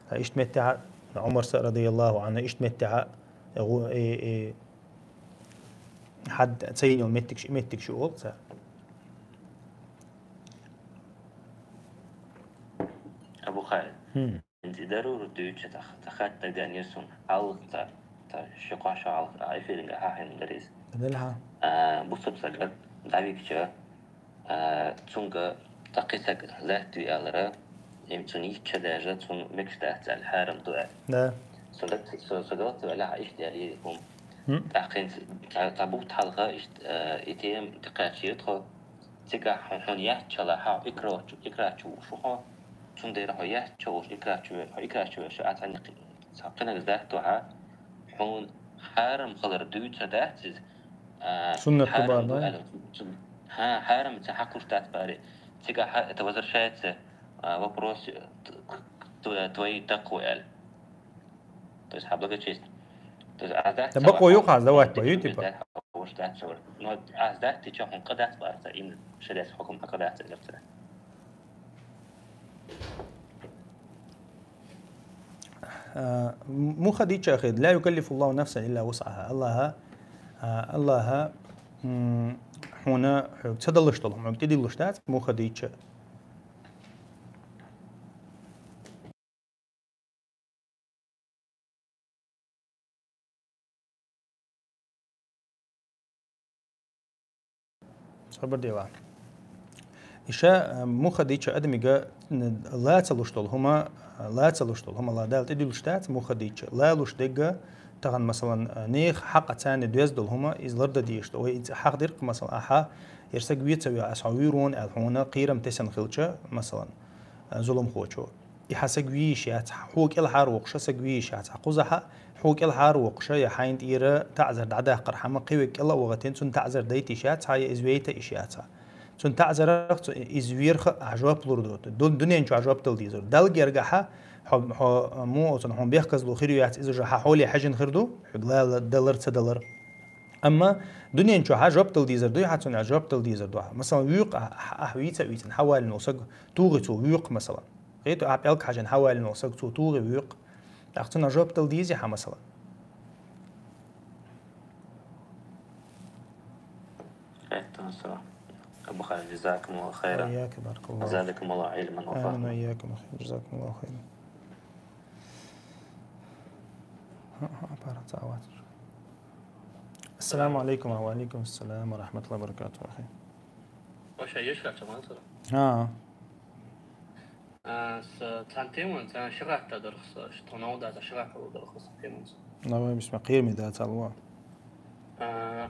Ткъа иштта меттехьа, Ӏумарса, радияллаху Ӏанху, иштта меттехьа, э, гу-, э, э, хьад ца йина йолу меттигаш, и меттигаш ю олу цара. ХӀм. ХӀинца и дарур дуьйцу, ца, ца хатта дагадеанера суна. Хьалха ца, ца ши-кхо шо хьалха, а, эфирга хьахьина дара иза. Дала хьа. А, бусалба сага дӀавигча, а, цунга цхьа кхин саг лаьтта ве аьлар, им цунна йича даже, цунна мегаш дац аьлла, хьарам ду аьлла. Да. Со даг-, со, со галат ваьлла, хьа иштта аьлла хӀума. ХӀм. ТӀаккха хӀинца цхьа, цхьа бутт хьалха иштта, а, и тема тӀакхаьчча тхо. Цигахь хьо-, хьуна яьччалла хьо икра чу, икра чу вуш ву хьо. Цундела хьо яьчча вуш икра чу ве-, хьо икра чу веш, а цхьа никъ-, цхьа кхинага даьтта хьа, хьуна хьарам хилар дуьйцур дац иза. А, суннат хьарам ду баар, да? Аьлла, цу-, хьа-, хьарам ца хьакхуш дац баьри. Цигахь это возвращается, а, вопрос, э, т-, к-, к-, тво-, твоей таквы аьлла. То есть, хьа благочесть. То есть, аз дац. Да бакъо юкъа аз давать бою, типа. Хьуш дац шавар. Но аз дац, ти чохун къа дац барца, им шариат хукум хьакъ дац, лекция. А, муха дийча хид, لا يكلف الله نفسا إلا وسعها. Аллаха, а, Аллаха, м, хьуна, хьуга ца далаш долу, хьуга тӀедиллуш дац, муха дийча. Сабар дела. Иша, э, муха дийча адамига, н-, ла ца луш долу хӀума, ла ца луш долу хӀума ла Дала тӀедуьллуш дац, муха дийча. Ла луш дегга, тахана, масалан, э, нехан хьакъ царна доьзна долу хӀума, иза лардан дезаш ду. Вай иза хьахдиркх, масалан, ахьа, яра саг вецаве, аса хьо вуьйр ву аьлла, хьуна кхерам тесна хилча, масалан, э, зуламхочо. И хьан саг вийш яц, хьо кӀелхьара воккхуша саг вийш яц, хьан кхузахьа хьо кӀелхьара воккхуша я хьайна тӀера таӀзар дӀадаккхар хьама кхиве кӀела а вахатин, цунна таӀзар дайта йиш яц, хьа я иза вейта йиш яц. Цунна таӀзарах цу-, иза верха а жоп лур ду. Ду-, дуьнен чохь жоп дала дезар. Дала гергахьа, хьо, хьо, му оцун хьуна бехказло хир ю яц, иза уже хьан хьоле хьежин хир ду, хьуга ла-, ла-, далар, ца далар. Амма дуьнен чохьа жоп дала дезар дуй, хьа цунна жоп дала дезар ду. Масалан, вуьйкъ а, а, а, вийца а вийцина, хьан валлина саг, тугӀи цо вуьйкъ, масалан. Гъету а пӀелг хьажина хьан валлина саг цо тугӀи вуьйкъ. ТӀаккха цунна жоп дала дезий хьан, масалан? Алейкум ассалам. Абу Хайр, جزاكم الله خيرا. وإياك، بارك الله. زادكم الله علما وفهما. آمين وإياكم، أخي. جزاكم الله خيرا. السلام عليكم. وعليكم السلام ورحمة الله وبركاته، أخي. Вообще, есть как-то, ها. А, с-, цхьана теман, цхьана ши гӀатта дарх со, ш-, тхо новда цхьа ши гӀатта ву дарх со теман со. Давай, бисмилла, кхераме дац алва. А,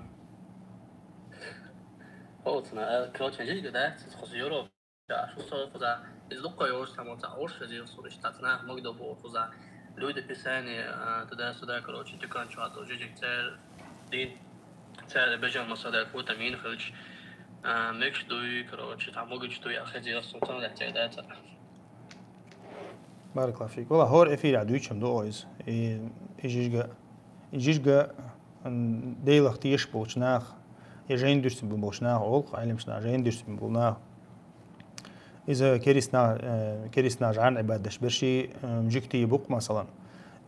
хӀо, цхьана, э, короче, жижиг дац, цхьа хӀуса Европа, шу со хӀуса, из лукка йош, там, вот, цхьа Орш зил со, иш, цхьа нах магдо бо хӀуса, люди Писания, а, туда-сюда, короче, тюкан чуа, то жижиг цер, дин, цер бежан масада, какой-то мин хилч, а, мекш дуй, короче, там могич дуй, а хезил со, там, да, цер, да, цер. Баракаллаху фик. Валла, хӀора эфирехь дуьйцуш ду иза. И, и жижига, и жижига, м, Делах тешаш болчу наха, я жайна дуьрцина болчу наха олу, Ӏеламнаха, жайна дуьрцина болу наха. Иза керист нах, э, керист нах жӀарна Ӏибадат деш берш, э, жуьгтий бу-кх, масалан.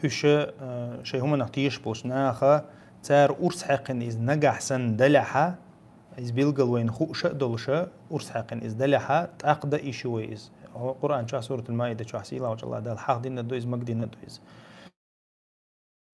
Уьш, э, шайн хӀуманах тешаш болчу наха, цара урс хьаькхина иза нагахь санна далехьа, иза билггал вайна хууш а долуша, урс хьаькхина иза далехьа, тӀаккха дан йиш ю вай иза. Къуръан чохь, Суратул Маида чохь, сийлахьчу Аллах Дала хьахдина ду иза, магадина ду иза.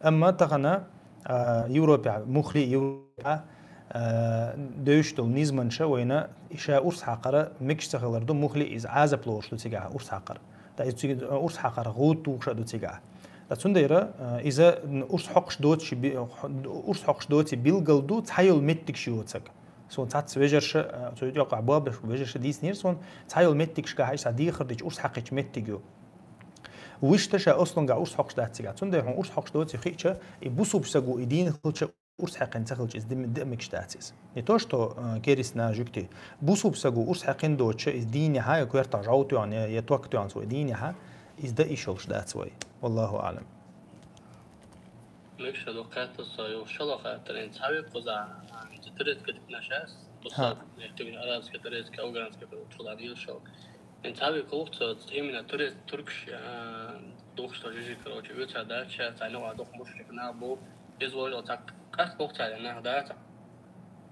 Амма тахана, а, Европехь, мухли Европехь, а, девзаш долу низамаша вайна, и ша урс хьакхара мегаш ца хилар ду, мухли иза Ӏазап лоруш ду цигахь урс хьакхара. Ткъа иза цига урс хьакхара гӀуда тухуш а ду цигахь. Ткъа цундела, а, иза урс хьокхуш доций би-, урс хьокхуш доций билггал ду, цхьайолу меттигаш йоцург. Суна цхьацца вежарша, а, цу юкъахь бобаш вежарша дийцинера суна, цхьайолу меттигашкахь иштта дехар дича урс хьакхийча меттиг ю. Вуьшта ша ослунгахь урс хьокхуш дац цигахь. Цундела хьуна урс хьокхуш доций хиъча, и бусулба саго и дийна хилча, урс хьаькхина ца хилча, иза ди-, дан мегаш дац иза. Не то, что, э, керист нах, жуьгтий. Бусулба саго урс хьаькхина доцуча, иза дийнехьа, я коьртах жӀов тоьхна, я, я ток тоьхна цо и дийнехьа, иза дан йиш йолуш дац вай. Валлаху аӀлам. Мегаш ду, кхетта со, ю шала хаттар, хӀинца цхьа векхуза, а, хӀинца турецкий дикнаш ас, тусса, я туьгна арабский, турецкий, афганский, короче, чула дийла шо. ХӀинца цхьа векхух со, именно турец-, туркаш, а, духуш со жижиг, короче, оьцар дац ша, цхьа нуха дукха мушрик нах бу, иза вожал цхьа къаст боху царна нах дац.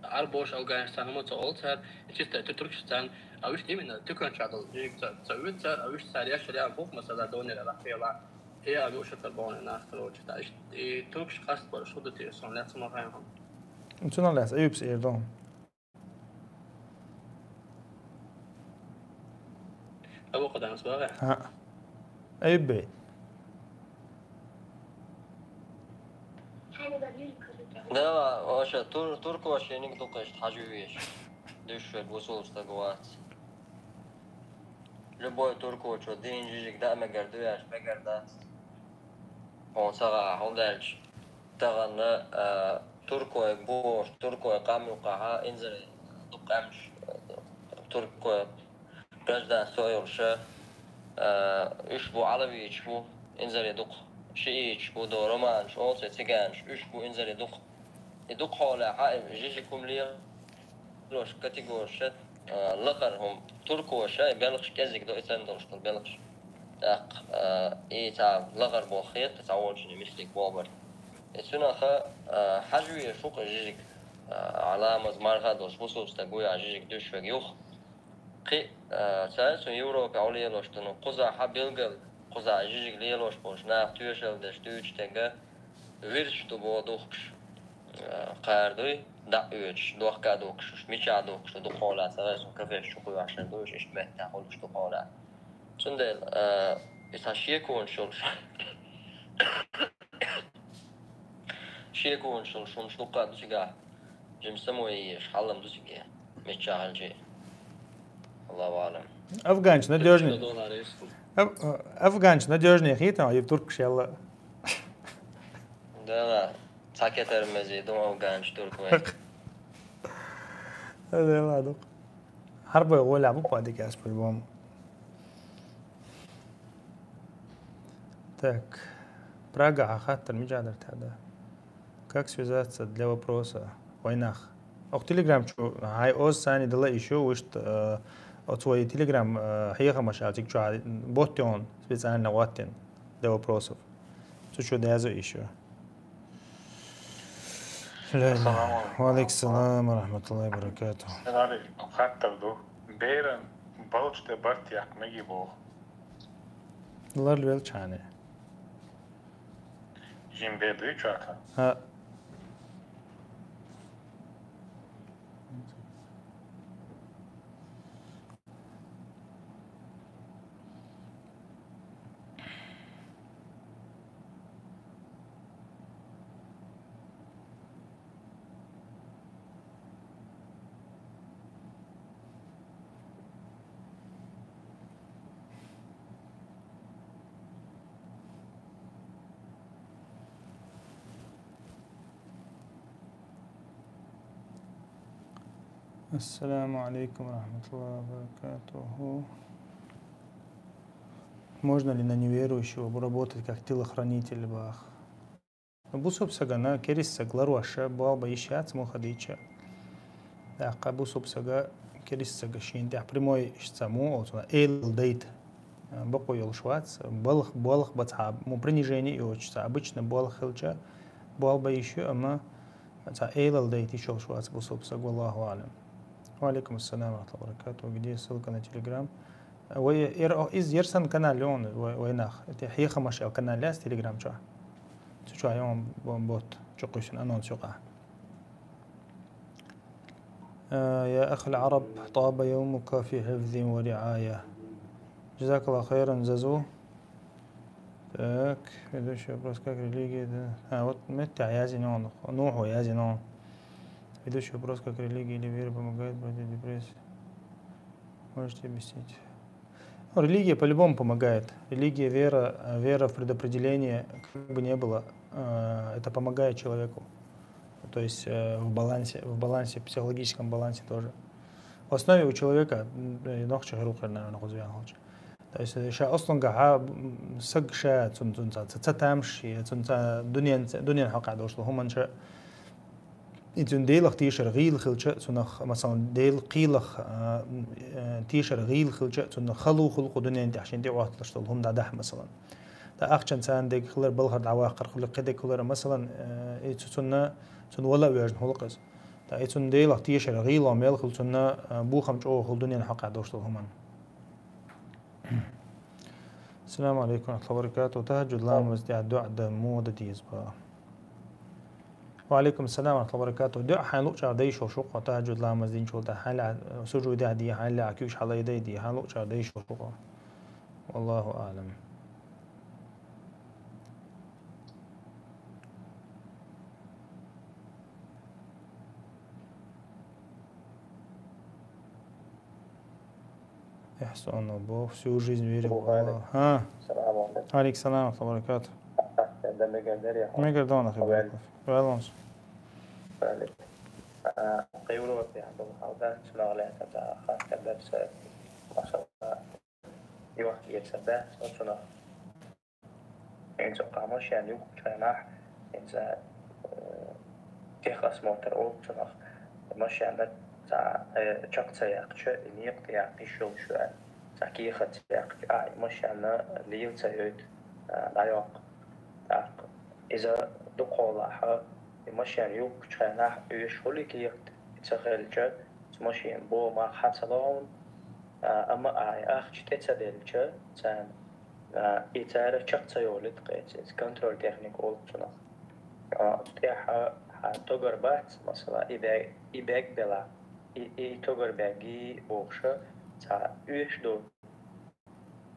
Арбош, афганцаш, царна хӀума ца олу цара, чисто ту-, туркаш царна, а вуьшта именно туьканчохь долу жижиг ца, ца оьцу цара, а вуьшта цара яшар яа боху, масала, донера лахьела, и а вуьшта боху нах, короче, та иштта, и туркаш къаста бара, шу ду те, сон лаьцна ма хаьа хьуна. Цунах лаьцна Аюбс эр ду. Абу Къаданас бара? ХӀаъ. Аюб бей. Да, ваша тур-, туркошиниг дукха иштта хьажа веш. Дуьш верг вусул стаг вац. Любой туркочо дийна жижиг даа мегар ду аьлча, мегар дац. Хьуна ца гӀа, хӀунда аьлча тахана, а, туркой бохуш, туркой къам юкъахьа, инзаре дукха къаьмнаш, а, туркой гражданство йолуша, а, уьш бу Ӏалавичаш бу, инзаре дукха шииташ бу, до романаш, оцу циганаш, уьш бу инзаре дукха. И дукха хьолехьа, и жижиг хӀума ле-, лош категорша, а, лакхара хӀума туркоша, и белхаш кӀезиг до, и царна долуш долу белхаш. ТӀаккха, а, и цхьа лакхара болх хета, цхьа волчунна мислиг бобар. И цунаха, а, хьажа веш ву-кх жижиг, а, Ӏаламаз марха долуш, бусулба стаг вуй а жижиг дуьш верг юха. Кхин, а, цаьрца цу Европе Ӏу лелош ду, ну, кхузахьа билггал, кхузахьа жижиг лелош болуш, нах тоьшалла деш дуьйцуш дерг, вирдаш ду боху духкуш, а, кхара дуй, дӀа а оьцуш, дохка а духкуш, уьш мичахь духкуш ду, дукха хьолахь, ца вай, сон кафеш чу кхуьйхьаш дерг ду, уьш иштта меттехь хуьлуш дукха хьолахь. Цундела, а, и цхьа шеконаш йолуш, шеконаш йолуш хӀуманаш дуккха а ду цигахь. Жимма само еш, хьалам ду цига, мичча хьалчи. Аллаху аълам. Афганча надёжнее. Аф-, афганча надёжнее хета, и туркаш ялла. Да, да. Цхьа кетар мези ду афганча туркой. Да, да, ладно. Хьарбой гӀолехь бу падикас по-любому. Так. Прага хьан хаттар мича дара тхьа да? Как связаться для вопроса? Вайнах. Ох, Telegram чу, хьай оз сани дала ещё, вуьшта, э, оцу вай Telegram, э, хьехамаш аьлла, цига чу хьа-, бот йон специально гӀоттин для вопросов. Цу чу деза ещё. Ассаламу алейкум. Ва алейкум салам ва рахматуллахи ва баракатух. Сценарий хаттар ду. Беран балчу тӀе барт яккха меги боху. Ларла велча хьане. Жин бер дуй чоьхьа? ХӀаъ. Ассаламу алейкум ва рахматуллахи ва баракатуху. Можно ли на неверующего работать как телохранитель, бах? Бусулба сагана керист саг ларваша, болх бан йиш яц, муха дийча. ТӀаккха бусулба сага керист сага шен тӀехь прямой ишца му, оцуна элал дайта. Бакъо йолуш вац, балх, балх бацахьа, му принижение йоцуш ца, обычно балх хилча, болх бан йиш ю, амма цхьа элал дайта йиш йолуш вац бусулба саг, валлаху аълам. Ва алейкум ассалам ва рахматуллахи ва баракатух. Где ссылка на Telegram? Вай эр-, иза ер сан канал йону, вай, вай нах. Те хьехамаш аьлла канал яц Telegram чохь. Цу чохь йону бо-, бот, чу кхуьссина анонс юкъа. Э, я ахал Араб, таба яумука фи хифзин ва риая. Джазакаллаху хайран, Зазу. Так, ведущий вопрос, как религия, да. А, вот меттехь язйина ону, Нуху язйина ону. Ведущий вопрос, как религия или вера помогает против депрессии. Можете объяснить? Ну, религия по-любому помогает. Религия, вера, э, вера в предопределение, как бы не было, э, это помогает человеку. То есть, э, в балансе, в балансе, в психологическом балансе тоже. В основе у человека, м, э, нохчи хирукхир, наверное, хузу ян холчу. То есть, э, ша ослунгахьа, м, саг ша цун, цун ца, ца, ца тамаш, я цун ца дунен, ца, дунен хьакъа дошлу хӀуманча. И цун Делах тешар гӀийла хилча, цунах, масалан, Дел кхийлах, а, м, э, тешар гӀийла хилча, цунна халу хулу кху дунен тӀехь шен тӀе отталаш долу хӀума дӀадахьа, масалан. Ткъа ахчан царна дег хилар, балхара дӀаваккхар хуьлу кхидег хилар, масалан, э, и цу-, цунна, цунна вала а воьжна хӀулакъ иза. И цунна Делах тешар гӀийла мел хила, цунна, а, бохам чӀогӀа хила дунен хьакъехь долуш долу хӀуманна. Ассаламу алейкум ва рахматуллахи ва баракатух. ТахӀаджуд ламаз тӀехь дуӀа дан муха дан деза боху? Ва алейкум ассалам ва рахматуллахи ва баракатух. ДуьӀа хьайн луъучара дай шо шу кхо тахӀаджуд ламаз динчул тӀаьхьа хьайн лаьа сужудехь де, хьайн лаьа куьйгаш хьалайдай де, хьайн луъучара дай шо шу кхо. Валлаху аълам. Ихсан боху, всю жизнь верил в Аллаха. ХӀа. Салам алейкум. Алейкум салам ва баракатух. Мегар дона хи баракатух. Валлаху. Европе хьалда, чунах лаьцна хатта дарса, машалла, юхкица да, со цунах. ХӀинца кху машен юхкучу хенахь, хӀинца, э, техосмотр олу цунах, машена цхьа, э, чекх ца яьккхича, и некъа тӀе яккха йиш йолуш ю аьлла. Цхьа кехат ца яьккхича, а, и машена лела ца йойту, а, дӀайоккху. ТӀаккха иза дукхахьолахь, и машен юхкучу хенахь оьшуш хуьлу и кехат, и ца хилча, цу машенан боху мах хьан ца ло хьуна, а, амма а, и ахча тӀе ца делча, царна, а, и цара чекх ца йолуьйту кхечу, иза контроль техника олу цунах. А, оцу тӀехь хьан тогар бац, масала, и бег, и бег белахь, и, и тогар бегий бохуша, цхьа оьшуш ду,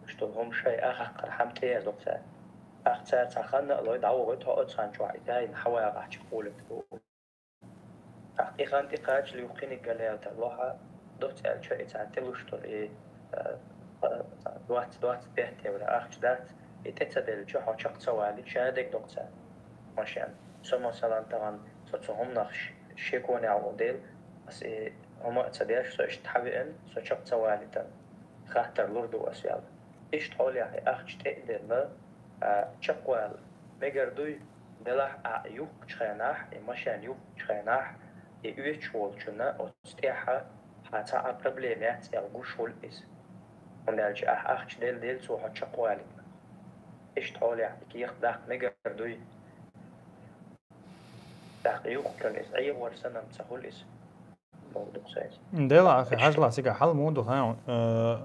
шу хӀума шайн а хьакхара хьан тӀе язду цара. Ахча цара цхьа ханна а лой, дӀавогӀуьйту хьо оцу хан чохь, и тайна хьан вагӀахь чекхволуьйту боху. ТӀаккха и хан тӀекхаччалц юха кхиниг галъяьлла тарло хьан, доцца аьлча, и цхьа тӀелуш долу, и, а, а, двадцать, двадцать пять евро ахча дац, и тӀе ца делча, хьо чекх ца валийча, ша дерг доккху цара. Машен. Со, масалан, тахана со цу хӀуманах ш-, шен конехь волу дела, аса и хӀума а ца деш, со иштта хьан веана, со чекх ца валийтина. Хаттар лур ду аса ваьлла. Иштта хьолехь и ахча тӀе а делла, а, чекхвала мегар дуй, делахь а юхкучу хенахь, и машен юхкучу хенахь, и оьцуш волчунна оцу тӀехь хьан цхьа а проблема яц аьлла гуш хуьлу иза. ХӀунда аьлча ахь ахча делла-делла цо хьо чекхвалийна. Иштта хьолехь и кехат даккха мегар дуй. ТӀаккха юхкучунна иза Ӏехор санна-м ца хуьлу иза. Делахь, хьажалахь, цигахь хьал муха ду, хан, э,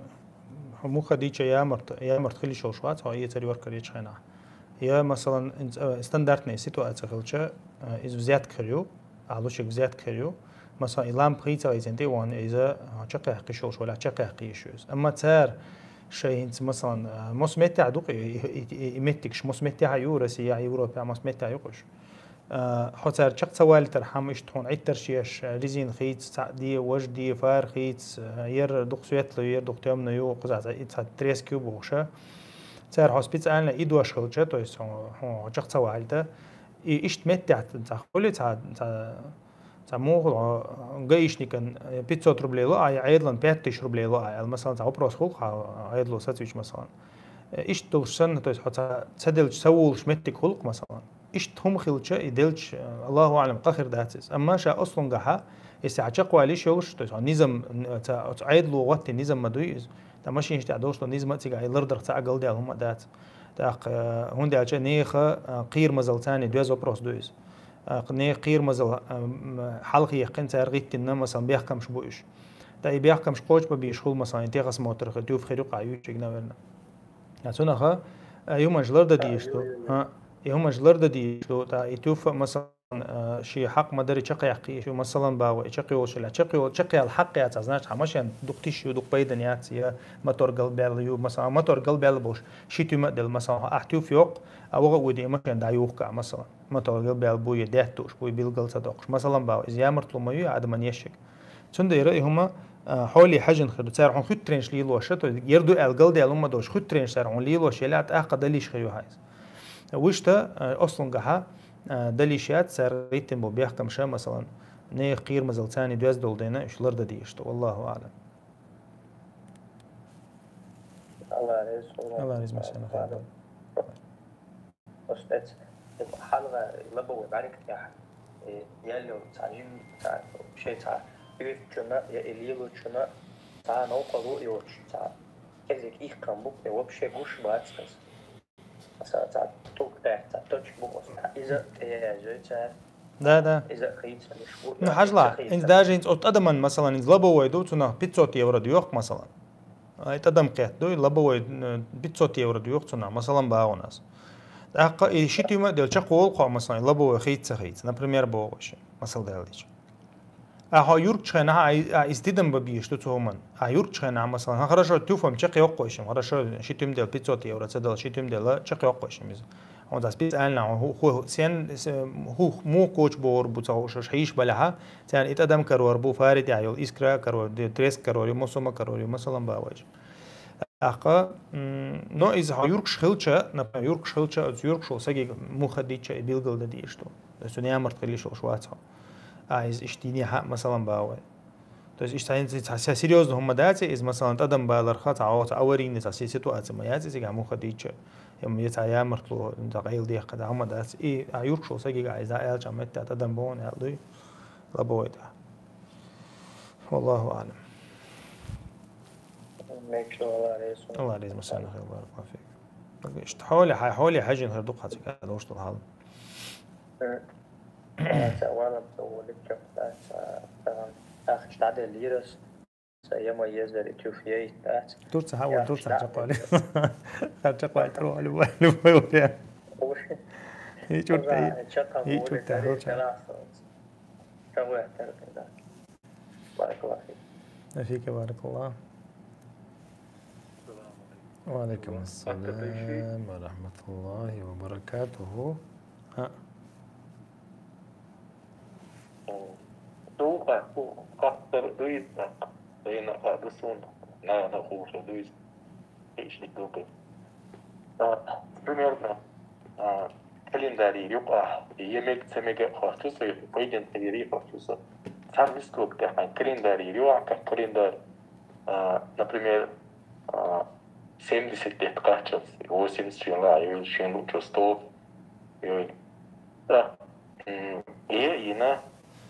хьо муха дийча ямарт, ямарт хила йиш йолуш вац, хьо эцар йоркар ечу хенахь. Я, масалан, ин-, э, стандартная ситуация хилча, э, иза взятка хир ю, ахь лучуьнга взятка хир ю. Масалан, и лампа хийца гӀайзина тӀе а вахана, иза, э, чекхъяккха йиш йолуш валахь, чекхъяккха йиш ю иза. Амма цара шайн хӀинца, масалан, э, мос меттехь ду-кх и, и, и, и меттигаш, мос меттехь а ю, Россия, Европа, мос меттехь ю-кх уьш. А, хьо цара чекх ца валийтархьама, иштта хьуна Ӏиттарш еш, резина хийца, цхьаъ де, важа де, фара хийца, а, ер дукха светлый ю, ер дукха тёмный ю, кхузахь цхьа, и цхьа треск ю бохуша. Цара хьо специально и дош хилча, то есть хьо, хьо чекх ца валийта. И иштта меттехь цхьа хуьлий цхьа, цхьа, цхьа муха хьо гаишникан пятьсот рублей ло а, я Ӏедалан пять тысяч рублей ло а, аьлла, масалан, цхьа вопрос хуьлу-кх хьан Ӏедало сацийча, масалан. Иштта долуш санна, то есть хьо ца, ца делча, ца волуш меттиг хуьлу-кх, масалан. Иштта хӀума хилча, и делча, Аллаху аӀлам, къа хир дац иза. Амма ша ослунгахьа, если хьан чекхвала йиш йолуш, то есть хьо низам, ца, оцу Ӏедало гӀоттий низам ма дуй иза. Ткъа машинаш тӀехь долуш долу низам а цигахь, и лардарх цхьа а галдаьлла хӀума а дац. ТӀаккха, э, хӀунда аьлча нехан, э, кхерамазалла царний доьзна вопрос ду иза. Э, нехан кхерамазалла, э, м, хьалха яьккхина, цара гӀиттина, масалан, бехкамаш бу уьш. Ткъа и бехкамаш кхочуш бан безаш хуьлу, масалан, и техосмотр хир, тюф хир ю-кх, юьйцург, наверное. А цунах, а, и хӀуманаш лардан дезаш ду. А, и хӀуманаш лардан дезаш ду. ТӀаккха и тюф, масалан, а, шен хьакъ ма-дарра чекхъяккха йиш ю, масалан, боху, и чекхйолуш хилахь, чекхйол-, чекхъяла хьакъ яц, а, значит, хьан машен дукха тиша ю, дукха пайдана яц, я мотор галбаьлла ю, масалан, мотор галбаьлла болуш, ши туьма а делла, масалан, ахь тюф йоккху, а ваха а вуьйду, и машен дӀаюхку ахь, масалан. Мотор галбаьлла бу, я даьтта дууш бу, я билгал ца доккхуш. Масалан, боху, иза ямартло ма ю, я адаман ешшиг. Цундела и хӀума, а, хьоле хьаьжжина хир ду. Цара хьуна хуьттаренаш лелош, то есть ер ду аьлла галдаьлла хӀума долуш, хуьттаренаш цара хьуна лелош елахь, тӀаккха дала йиш хир ю хьан иза. Вуьшта, а, ослунгахьа, а, дала йиш яц, цара гӀиттина болу бехкамаш, масалан, нехан кхерамазалла царний доьзна долу дела, уьш лардан дезаш ду. Валлаху аӀлам. Алла реза хуьлда. Алла реза хуьлда. Оцу тӀе ца, хьалха лабовой бӀаьрг тӀехь, э, яьлла йолу цхьа жим, цхьа, шайн цхьа оьцучунна я и лелочунна цхьа новкъарло а йоцуш, цхьа кӀезиг иккхам бу, я вообще гуш бац аса. Аса цхьа тӀулг тӀехь, цхьа точка бу аса. Иза тӀеязйой цара, Да, да. Иза хийцалуш ву, ну, хьажал, хӀинца даже хӀинца оцу тӀадаман, масалан, хӀинца лобовой ду, цунах пятьсот евро доьху, масалан. Ай, тӀадам кхетта ду, лобовой, э, пятьсот евро доьху цунах, масалан, боху ас. ТӀаккха и ши туьма а делла чекхволу хьо, масалан, лобовой хийца ца хийца, например, боху аш, масал даьлла дича. А хьо юркучу хенахь, а, а иза тидам бан безаш ду цу хӀуманна. А юркучу хенахь, масалан, хьан хорошо, тюфам чекхйоккху аш, хорошо, ши туьма делла, пятьсот евро ца делла, ши туьма делла, чекхйоккху аш иза. Хьуна ас пиццально хьо хӀу, хӀу, сен, с-, хӀу, муха коча богӀур бу ца хууш, аша хьийша балахьа, царна и тӀадам карор бу, фари тӀехь йолу искра карор, де, треск карор ю, мосома карор ю, масалан, боху аш. ТӀаккха, м, но иза хьо юркуш хилча, например, юркуш хилча, оцу юркуш волу сагига муха дича и билгал дан дийш ду. То есть цуьнан ямарт хила йиш йолуш вац хьо. А иза иштта йинехьа, масалан, боху ай. То есть иштта хьайна цхьа, цхьа серьёзно хӀума дац, иза, масалан, тӀадам баларха, цхьа, цхьа аварийный, цхьа си-, ситуация ма яц, иза муха дича, я, я цхьа ямартло, цхьа къайла дехка, цхьа хӀума дац. И, а, юркуш волу сагига иза аьлча, метта тӀадам боху аьлла дуй, лобовой тӀехь. Валлаху аълам. Мекъ шу, Алла реза. Алла реза, масана хир, баракаллаху фик. Иштта хьоле, хьай хьоле хьаьжжина хир ду-кх хьан цига долуш долу хьал. М. Ца валам, ца волик, ца, ца, ца, ца, ца, ца, ца, ца, ца, Ца ема езари тюф ейт дац. Турца хьан ван, Турца чакъвали. Хан чакъвали, тро, любой, любой вариант. Ой. И чурта, и чурта, хьо ча. Баракаллаху фик. Афика баракаллах. Ва алейкум ассалам ва рахматуллахи ва баракатуху. Ха. Духа, ху, хаттар дуйта, дайна ха дусун, на, на хуша дуйта. Ишли дука. А, примерно, а, календарь юкъа, емег, цемег хвастуса, поединка ери хвастуса. Сам мискук тяхай календарь юа, как календарь, а, например, а, семьдесят лет кхаччалц, восемьдесят шен ла, или шен лучу сто, или, да. М, е, ина,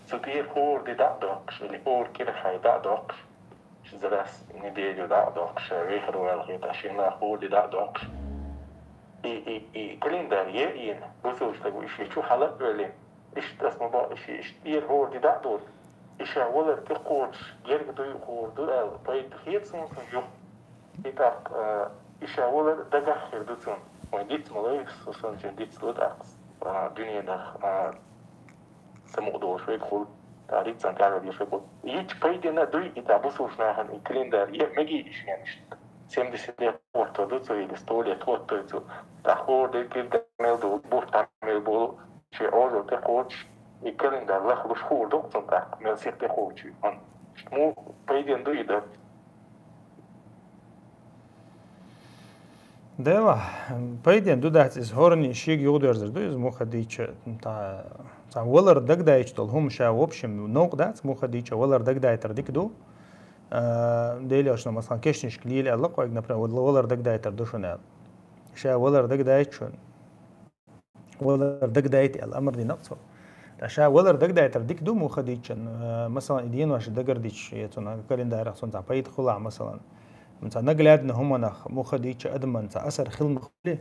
цу тӀера хӀора де дӀа а доккхуш, или хӀора кирахь дӀа а доккхуш, ши за раз неделю дӀа а доккхуш, вехар ваьлла хета, шен ла хӀора де дӀа а доккхуш. И, и, и календарь е, ина, бусулчу стага иштта чу хьала а вели, иштта ас ма бо, иштта, иштта тӀера хӀора де дӀа а долу. И ша валар тӀекхочуш, герга дуй хӀора ду аьлла, пайда хета суна сан юха. И тӀаккха, а, и ша валар дагахь хир ду цунна. Вайн диц ма лай, со сан чен диц лу тӀаккха, а, дуьненах, а, самукъа долуш вайга хуьлу, тӀаккха диц сан тӀаьхьа деш вайга хуьлу. Йича пайдина дуй, и тӀаккха бусулчу нахана и календарь, е меги и шен иштта. Семьдесят лет хӀотто ду цо, или сто лет хӀотто цо. ТӀаккха хӀора де кирда мел ду, бутт мел болу, шен Ӏожалла тӀекхочуш, и календарь лахлуш хӀора ду цунна тӀаккха, мел сиха тӀекхочуш. Ан, иштта муха пайдина ду и дар? Дела, пайдина ду дац иза, хӀоранна шега юхадерзар ду иза, муха дийча, та, цхьа валар дагадайча долу хӀума ша, в общем, новкъа дац, муха дийча валар дагадайтар дика ду. А, Дела йолчу, масалан, кешнашка лела аьлла кхойга, например, вал-, валар дагадайтар ду шуна аьлла. Ша валар дагадайта шуна. Валар дагадайта аьлла, амр дина цо. Ткъа ша валар дагадайтар дика ду, муха дийча, а, масалан, и денош дагардича, я цунна календарах цунна цхьа пайда хуьлахь, масалан. Цхьа наглядно хӀуманах муха дийча адаман цхьа асар хила ма хуьлий.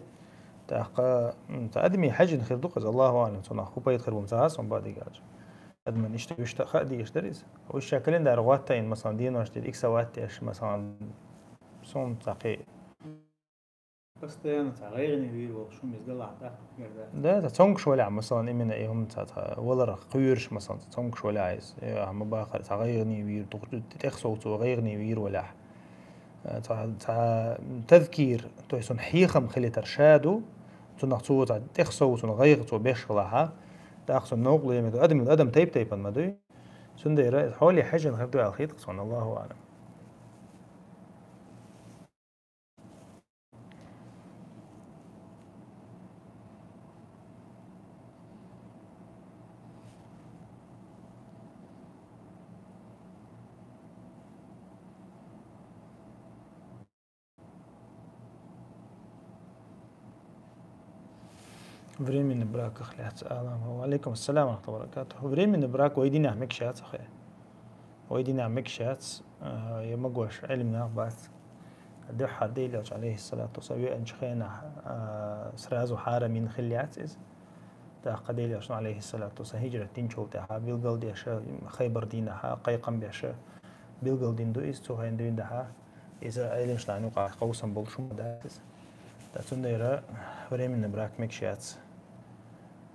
ТӀаккха, м, цхьа адаме хьаьжжина хир ду-кх иза, Аллаху аълам, цунах хӀун пайда хир бу, ма ца хаа суна бадигалча. Адаман иштта вуьшта а хаа дезаш дара иза. Уьш ша календарь гӀоттайна, масалан, денош дийла икса ваттаеш, масалан, суна цхьа кхин. Постоянно цхьа гӀайгӀане вийр волуш хӀума иза далахь тӀаккха, например, да? Да, цхьа цомгуш валахь, масалан, именно и хӀума цхьа, цхьа валарах кхоьруш, масалан, цхьа цомгуш валахь иза. Э, хӀума бахара, цхьа гӀайгӀане вийр, дукха тӀехсовцо гӀайгӀане вийр валахь. Э, цхьа, цхьа тазкир, то есть цунна хьехам хилийтар ша ду, цунах цо цхьа тӀехсовцо, цунна гӀайгӀа цо беш хилахь, тӀаккха цунна новкъарло ма ду. Адам, адам тайп-тайпана ма дуй. Цундела иза хьоле хьаьжжина хир ду аьлла хета-кх суна, Аллаху аълам. Временный браках лаьцна алам. Ва алейкум ассалам ва рахматуллахи ва баракатух. Временный брак вай динехь мегаш яц ахе. Вай динехь мегаш яц, а, я магош Ӏилманах бац. Дуьххьара Дела йолчу, алейхиссалату вассалам, веанчу хенахь, а, сразу хьарам йина хилла яц иза. ТӀаккха Делан Элчано, алейхиссалату вассалам, хиджрат динчул тӀехьа билгалдеш, Хайбар дийнахьа кхайкхам беш, билгалдина ду иза, цу хенахь дуьйна дахьа. Иза Ӏилманчийн юкъахь къовсам болуш ма дац иза. ТӀаккха цундела временный брак мегаш яц.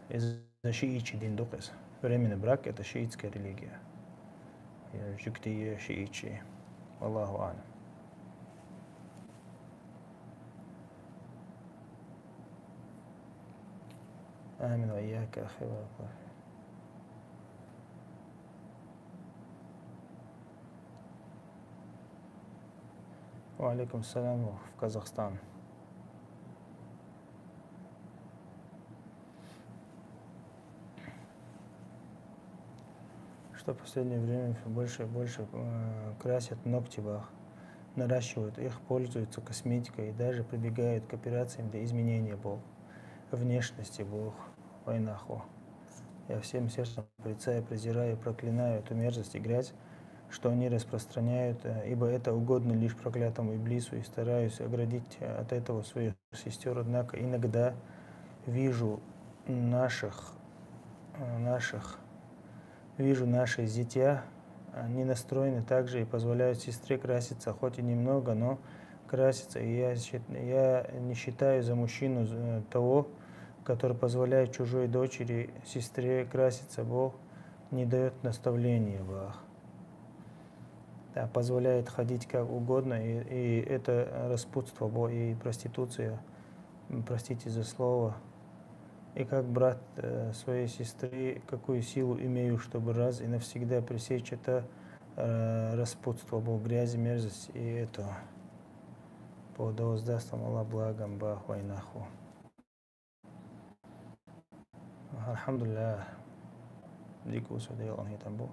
Иза шиитийн дин ду-кх иза. Временный брак — это шиитская религия. Жуьгтий, шиитийн. Валлаху аълам. آمين وإياك أخي, بارك الله فيك. وعليكم السلام в Казахстан. Что в последнее время всё больше и больше э, красят ногти, бах, наращивают их, пользуются косметикой и даже прибегают к операциям для изменения, бах, внешности, бах, вайнаху. Я всем сердцем порицаю, презираю, проклинаю эту мерзость и грязь, что они распространяют, э, ибо это угодно лишь проклятому Иблису, и стараюсь оградить э, от этого своих сестёр. Однако иногда вижу наших, э, наших, вижу наши зятья, они настроены так же и позволяют сестре краситься, хоть и немного, но краситься. И я, счит- я не считаю за мужчину э, того, который позволяет чужой дочери, сестре краситься. Бог не даёт наставления, бах. Да, позволяет ходить как угодно, и, и это распутство, бо- и проституция, м, простите за слово. И как брат э, своей сестры, какую силу имею, чтобы раз и навсегда пресечь это э, распутство, бо- грязь и мерзость, и это по доздастам Аллах благом, бах, вайнаху. Алхьамдулиллах. Дика ву со, Дела къинхетам бу.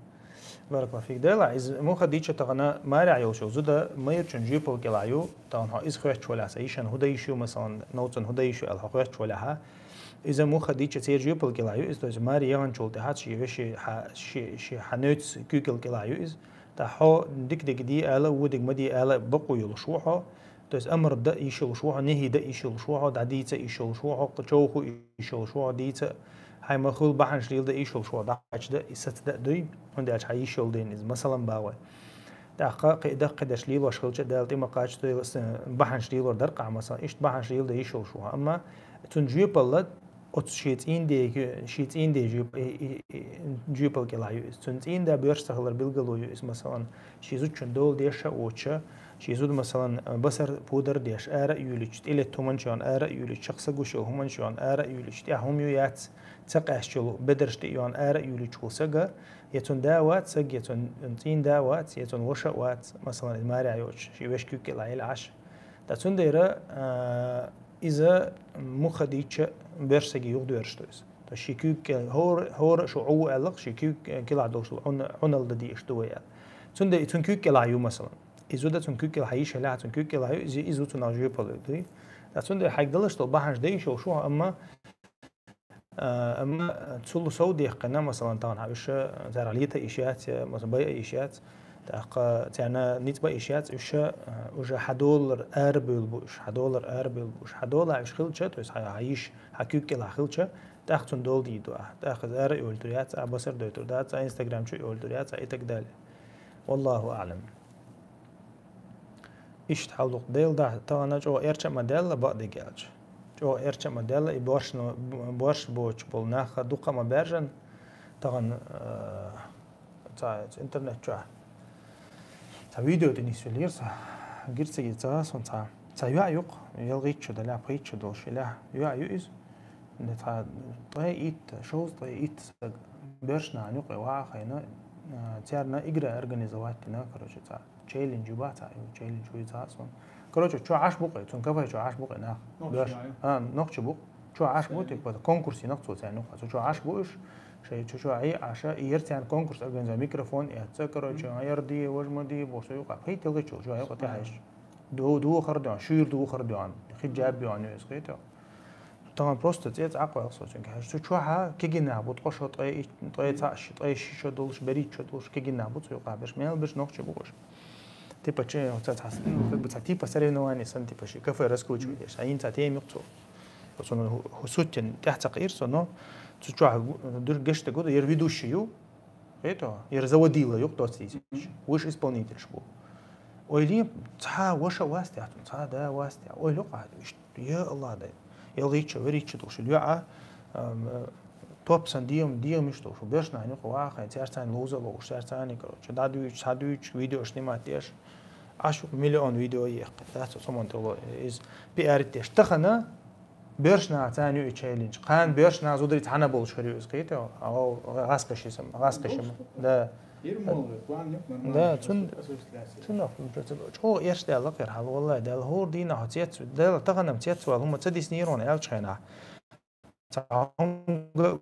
Баракаллаху фик. Дела, иза муха дийча тахана маря йолчу зуда майрчун жепал кӀела ю, тахана хьо иза хоьттуш валяхьа, сан йишан хӀу дан йиш ю, масалан, новцан хӀу дан йиш ю аьлла хьо хоьттуш валяхьа. Иза муха дийча церан жепал кӀела ю, иза, то есть маря яханчул тӀаьхьа ши веши хьа, ши, ши хьа нуьцу куьйкал кӀела ю иза. Та хьо дика-дика ди аьлла, ву дика ма ди аьлла, бакъо йолуш ву хьо. То есть амар дан йиш йолуш ву хьо, нехӀи дан йиш йолуш ву хьо, дӀадийца йиш йолуш ву хьо, човхо йиш йолуш ву хьо, дийца, хьайн ма хуьлу бахьанаш леладан йиш йолуш ву хьо, дӀачу дан, и саца дан дуй, хӀунда аьлча хьан йиш йолу дийна иза, масалан, бахой. ТӀаккха кхин а даккхий деш лелош хилча, Дала тӀе ма кхаччо, бахьанаш лелор дара-кх ахь, масалан, иштта бахьанаш леладан йиш йолуш ву хьо. Амма цунна жоьпалла оцу шен цӀийнан де, шен цӀийнан де жоьп-, и, и, и, жоьпал кӀела ю иза. Цунна цӀийнан да боьрша ца хилар билгало ю иза, масалан, шен зудчун дола деш а воцуша, шен зуда, масалан, басар пудар а деш, ара а юьйлича, тӀелетта хӀуманаш йоьхна ара а юьйлича, чекх са гуш йолу хӀуманаш йоьхна ара а юьйлича, тӀехь хӀума ю яц, ца къаьсташ йолу бедарш тӀе а йоьхна ара а юьйлича волу сага, я цунна да вац сага, я цунна цӀийнан да вац, я цунна ваша а вац, масалан, иза маря йоцуш, шен вешан куьг кӀела йила Ӏаш. Ткъа цундела, а, иза муха дийча боьрша саге юхадоьрзуш ду иза. То ши куьг кӀела, хӀора, хӀора а шу Ӏу ву аьлла-кх, ши куьг кӀела долуш долу Ӏуна-, Ӏуналла дан дезаш ду вай аьлла. Цундела и цуьнан куьг кӀела ю, масалан. И зуда цуьнан куьг кӀела йиш елахь, цуьнан куьг кӀела ю, иза, иза ву цунах жоьпалла ду. Ткъа цундела хьайга далаш долу бахьанаш дан йиш йолуш ву хьо, амма, а, амма цул сов дехкина, масалан, тахана хьан уьш, царах лета йиш яц, я, масалан, байа йиш яц, тӀаккха царна ницкъ бан йиш яц, уьш, а, уже хьан долалур арабевлла бу уьш, хьан долалур арабевлла бу уьш, хьан долахь уьш хилча, то есть хьан, хьан йиш, хьан куьг кӀела хилча, тӀаккха цунна дола дийр ду ахь. ТӀаккха иза ара а йолуьйтур яц, ахь басар дойтур дац, ахь Instagram чу а йолуьйтур яц, ахь и так далее. Валлаху аълам. Иштта хьал ду-кх, Дела дахь, тахана чӀогӀа эрча а ма даьлла, бакъдерг аьлча. ЧӀогӀа эрча а ма даьлла, и боршна-, борш боцуш болу нах дукха а ма баьржина, тахана, а, цхьа интернет чохь цхьа видео тӀе нисвелира со, гира цига ца гӀа суна цхьа. Цхьа йоӀ ю-кх, ялхитта шо далахь, пхийтта шо долуш елахь, йоӀ ю иза. Де цхьа ткъе итт, шовзткъе итт стаг боьрша нахана юкъе ваха хайна, а, царна игра организовать дина, короче, цхьа челлендж ю бах цхьа, ю, челлендж вуй ца хаьа суна. Короче, чу Ӏаш бу-кх, цунна кафе чу Ӏаш бу-кх нах. Нохчий Боьрша. А, нохчий бу-кх. Чу Ӏаш бу, типа, конкурс йина-кх цо царна юкъа. Цу чу Ӏаш бу уьш, шайн чу чу Ӏе Ӏаша, и яра царна конкурс организовать, микрофон эцна, короче, яра де, важа ма де, бохуш юкъа. Пхийтта ялхитта чу, чу юкъа тӀехьаьжча. Ду-, духар доьгӀна, шуьйра духар доьгӀна, хиджаб доьгӀна ю иза, кхетий. Тахана просто цӀе цӀа а кхойкху со цуьнга. Цу чохь кегий нах бу, ткъа шо, ткъе итт, ткъе цхьаъ шо, ткъе ши шо долуш, берхӀитта шо долуш кегий нах бу цу юкъахь берш. Мел берш нохчий бу уьш. Типа, чи, ца, ца, ну, как бы, ца, типа соревнование санна, типа, ши кафе раскручивать деш. Цхьа йина цхьа тема ю-кх цо. Цунна хӀу-, хӀу суттин тӀехь ца кхийра со, но цу чохь гу-, дуьрг гечдерг гу, яра ведущий ю, хетто, яра заводила ю, доцдийцича. Вуьш исполнительш бу. Ойла е, цхьа ваша вац тӀехь цунна, цхьа да вац тӀехь. Ойла ю-кх ахь, иштта, я Аллах, дай. Ялхитча, веритча долуш, йоӀа, ам, топ сан дегӀам, дегӀамаш долуш, боьршнахьа юкъа ваха, цаьрца ловза а ловш, цаьрца, короче, дӀадуьйцуш, схьадуьйцуш, видеош снимать деш. Аш юкъа миллион видео ехкхи, дац, цу монтаж ло-, иза пиарить деш. Тахана боьршнахьа царна ю и челлендж. Кхана боьршнахьа зударий цхьаьна болуш хир ю иза, кхетий? АгӀо, гӀаскхи ши сама, гӀаскхи ши ма. Да. Ирмолы план ю, нормально, Да, цун-, осуществляется. Цунах, чӀогӀа эрш даьлла кхера хьал, валлай, Дала хӀора дийнахь цец, Дала тахана-м цецвала хӀума ца диснера хьуна аьллачу хенахь. Цхьа хӀума га-,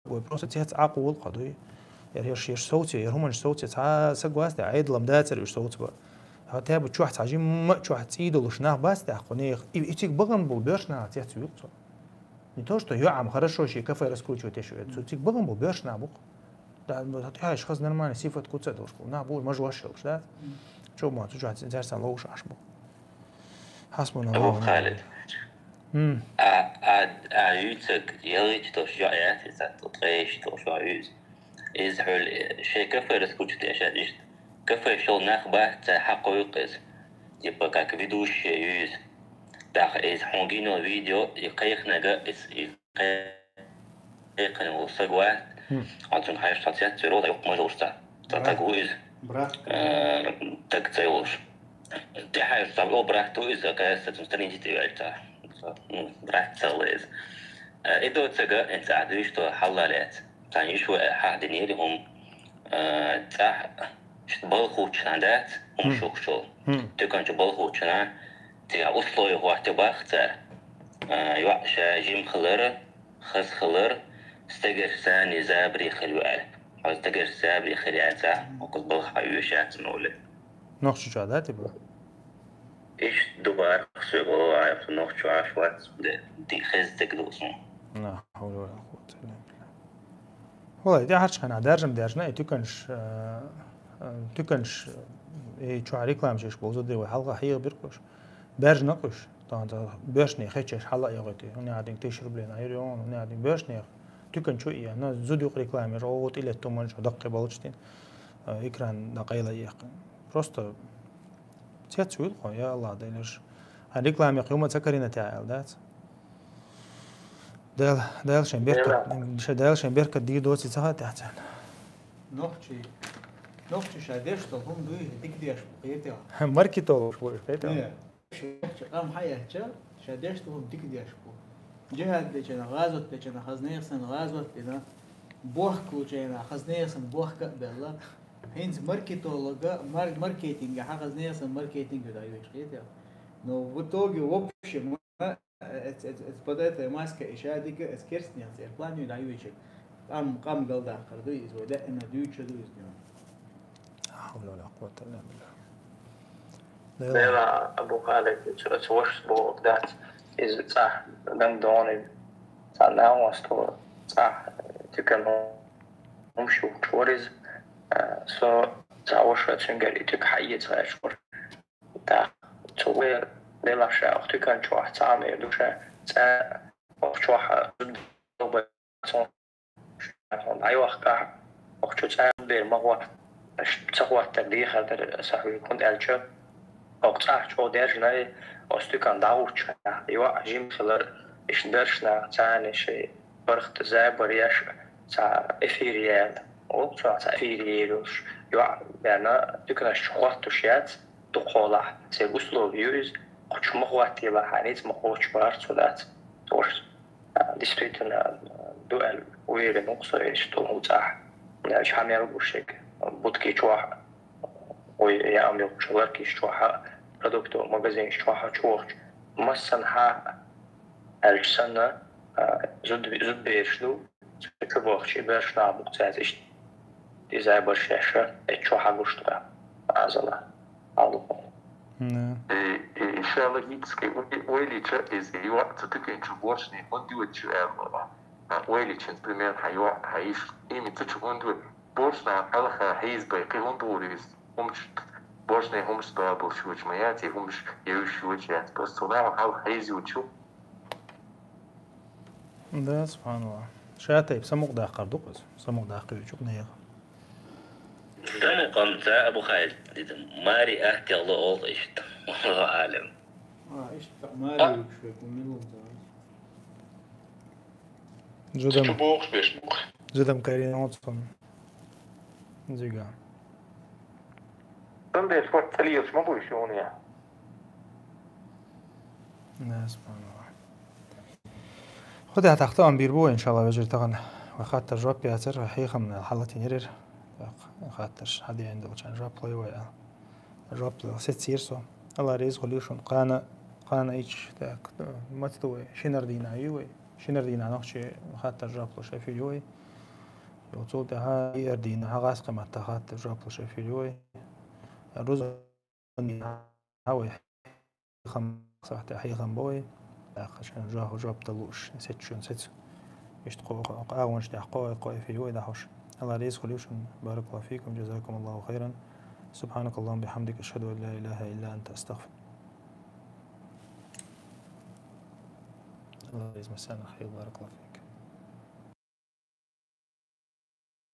вай просто цец Ӏакъу волу кху дуй. Яра ерш, ерш совце, яра хӀуманаш совце, цхьа саг вац тӀехь, Ӏедалан дацара уьш совцабар. Хьо тӀехь бу чохь цхьа жимма а чохь цӀий долуш нах бац тӀехь кху нехан. И, и цига бахана болу боьршнахьа цец вуьлу цо. Не то, что йоӀам хорошо шен кафе раскручивать еш ву, цу цига бахана болу боьршнахьа бу-кх. Да, ну, тӀехь иш хаза нормально, сифат куц а долуш, нах бу, мажош йолуш, да? Чо ма, цу чохь цаьрца ловш Ӏаш бу. Хьасбуна Абу Аллаху Халид. М. А, а, а, юьйцург ялхитта долуш йоӀ яц, иза цхьа ткъе иштта долуш йоӀ ю иза. Иза хьуьлла, э, шайн кафе раскручивать еш яц иштта. Кафе шел нах бац, цара хьакхойкху иза. Типа, как ведущий ю иза. ТӀаккха иза хьуна гино видео, и кхайкхинарг, иза, и кхайкхина волу саг вац. Хьо цунга хьаьжча, цец вер ву, юккъе мажош цхьа. Цхьа таг ву иза. Брат. Э, таг ца йолуш. ТӀехьа цхьа ву, брат ву иза, кхаьчча цуьнан страница тӀе ваьлча цхьа. Ну, брат ца ву иза. Э, и доцург, хӀинца ахь дуьйцу хьал а лаьцна. Цхьана йиш ву хьахдинера хӀума. Э, цӀахь шуьца балха хӀуттучу хенахь дац, хӀума шухчул. Туькан чу балха хӀуттучу хенахь, цигахь условия хӀоттийна боху цара. Э, йоӀ ша жима хилар, хаза хилар, стегарчу царна забаре хир ю аьлла. Хьо стегарчу забаре хир яцахь, хӀокхуза балха хьан оьшуш яц, олий. Нохчийчохь, да, типа? Иштта ду боху соьга, валлахӀи, нохчийчохь вац, де, ди хеза стаг ду суна. Ла хьавла ва ла къуввата илла биллахӀ. ВаллахӀи, тӀаьхьарчу хенахь даьржина, даьржина и туьканаш, э, э, туьканаш, э, и чохь рекламаш еш болу зударий вай хьалха хьеха бирг уьш. Баьржина-кх уьш. Тахана боьршнехь хечеш хьала а йогӀуьйту. ХӀунда аьлча тысяча рублей на йур йогӀу, хӀунда аьлча боьршнехь туькан чу а еана, зуда юкъа реклама еш, оха тӀелетта хӀуманаш даккхий болчу дин, э, экран дӀакъайла а ехкина. Просто цец вуьлу хьо, я Аллах, Дела, уьш. Хьан реклама яккха хӀума ца карина тӀехь аьлла дац? Дела, Дела шайн беркат, Дела. Шайн Дела шайн беркат дийр доций ца хаьа тӀехь царна? Нохчий, нохчий ша деш долу хӀума дуй, дика деш бу, кхетий? Маркетолог бу, кхетий? Не, нохчий къам хьаэцча, ша деш долу хӀума дика деш бу. Джихад дечина, гӀазот дечина, хаза нехан санна гӀазот дина, бохкалучу хенахь хаза нехан санна бохка а белла. ХӀинца маркетолога, мар-, маркетинга хьан хаза нехан санна маркетинг ю дӀайоьшу, кхетий? Но в итоге, в общем, эц-, эц-, эц-, под этой маской и ша дика, эц керстанех цӀера план ю дӀайоьшу. Къам, къам галдаккхар ду иза, вай даима дуьйцуш ду иза. Ла хьавла ва ла къуввата илла биллахӀ. Дела. Дела, Абу Халид, цу, цу вашас бохург дац. Иза цӀахь дан доне, цхьа нагӀост вара, цӀахь туькан хӀума шухкуш вара иза. Э, со цхьа ваша цуьнгара и туька хьаэца гӀерташ вара. ТӀаккха цо вай делахь ша, оха туькан чохь цхьа а мер ду ша, цӀа оха чохь а зуда долу бай-, цунах дӀайохкахь, оха чу цӀа бер ма хӀотта, аш ца хӀоттар дехар дара сан хьоьга, хӀунда аьлча, оха цӀахь чӀогӀа даьржинай, оцу туькан дӀахӀуттучу хенахь, йоӀ жима хилар, иштта боьршнахь царна шайн бархӀ забар еш, цхьа эфир яьлла. Оха цунах цхьа эфир яьлла йолуш, йоӀ баьрна туьканаш чу хӀоттуш яц, дукхахьолахь, церан условие ю иза, кху чу ма хӀоттийла, хьан ницкъ ма кхочуш бахара цо дац. Ош, а, действительно, а, ду аьлла, уверен ву-кх со, иштта хӀума цӀахь. Аьлча хьан мел гуш шег, будки чохь, ой, яам йолчу ларкиш чохь, продуктовый магазинаш чохь чу вахча, массанхьа аьлча санна, а, зуд-, зудбераш ду, Цу чу бохучу и боьрша нах бу-кх цаьрца иштта. Иза а барш еш, эццу чохь а гуш ду, Ӏазала. Алло. Да. И, и, и ша логически, у-, ойла йича иза йоӀ цу туькан чу боьршнехь хӀунда йоьду аьлла. А, ойла йича, например, хьан йоӀ, хьан йиша, именно цу чу хӀунда йоьду? Боьршнахьа хьалха хьийзабай, кхин хӀунда ву иза? ХӀумаш, боьршнехь хӀумаш бала болуш йоцуш ма яц, и хӀумаш евзаш йоцуш яц. Просто цу наха хьалха хьийза йоцуш ю. Да, субханаллах. Ша тайпа самукъадаккхар ду-кх из. Самукъадаккхар ду-кх нехан. Самукъанца Абу Халид дита. Мари а тягло олу иштта. Аллаху алам. А, иштта мари юкшве кумилун зай. Зудам, Цу бохуш беш мух. зудам карина оцун. Зига. Цундела шорта ца лелаш ма бу уьш юха. Да, субханаллах. Худа тахта ам бир бу, иншаллах, вежир таган. Ва хаттар жоп яцар, ва хьехам хьалатин ерир. Так, хаттар хадиен долчан жоп лой вай а. Жоп лой сецир со. Алла реза хули шун. Кана, кана ич, так, мацту вай. Шинар дина ю вай. Шинар дина нохчи хаттар жоп луш эфир ю вай. Йо, цул тӀаьхьа иер дина хьагӀаскхи матта хаттар жоп луш эфир ю вай. Руз хьавай хам сахьте хьехам бой. ТӀаккха шен жоп, жоп далуш, сецчун сец. Иштта кхо, кхо, агӀонаш тӀехь кхо, кхо эфир ю вай дахьуш. Алла реза хули шун. Баракаллаху фикум, джазакумуллаху хайран. Субханакаллахумма бихамдик, ашхаду ан ла илаха илла анта, астагфир. Алла реза массана хайр, баракаллаху фикум.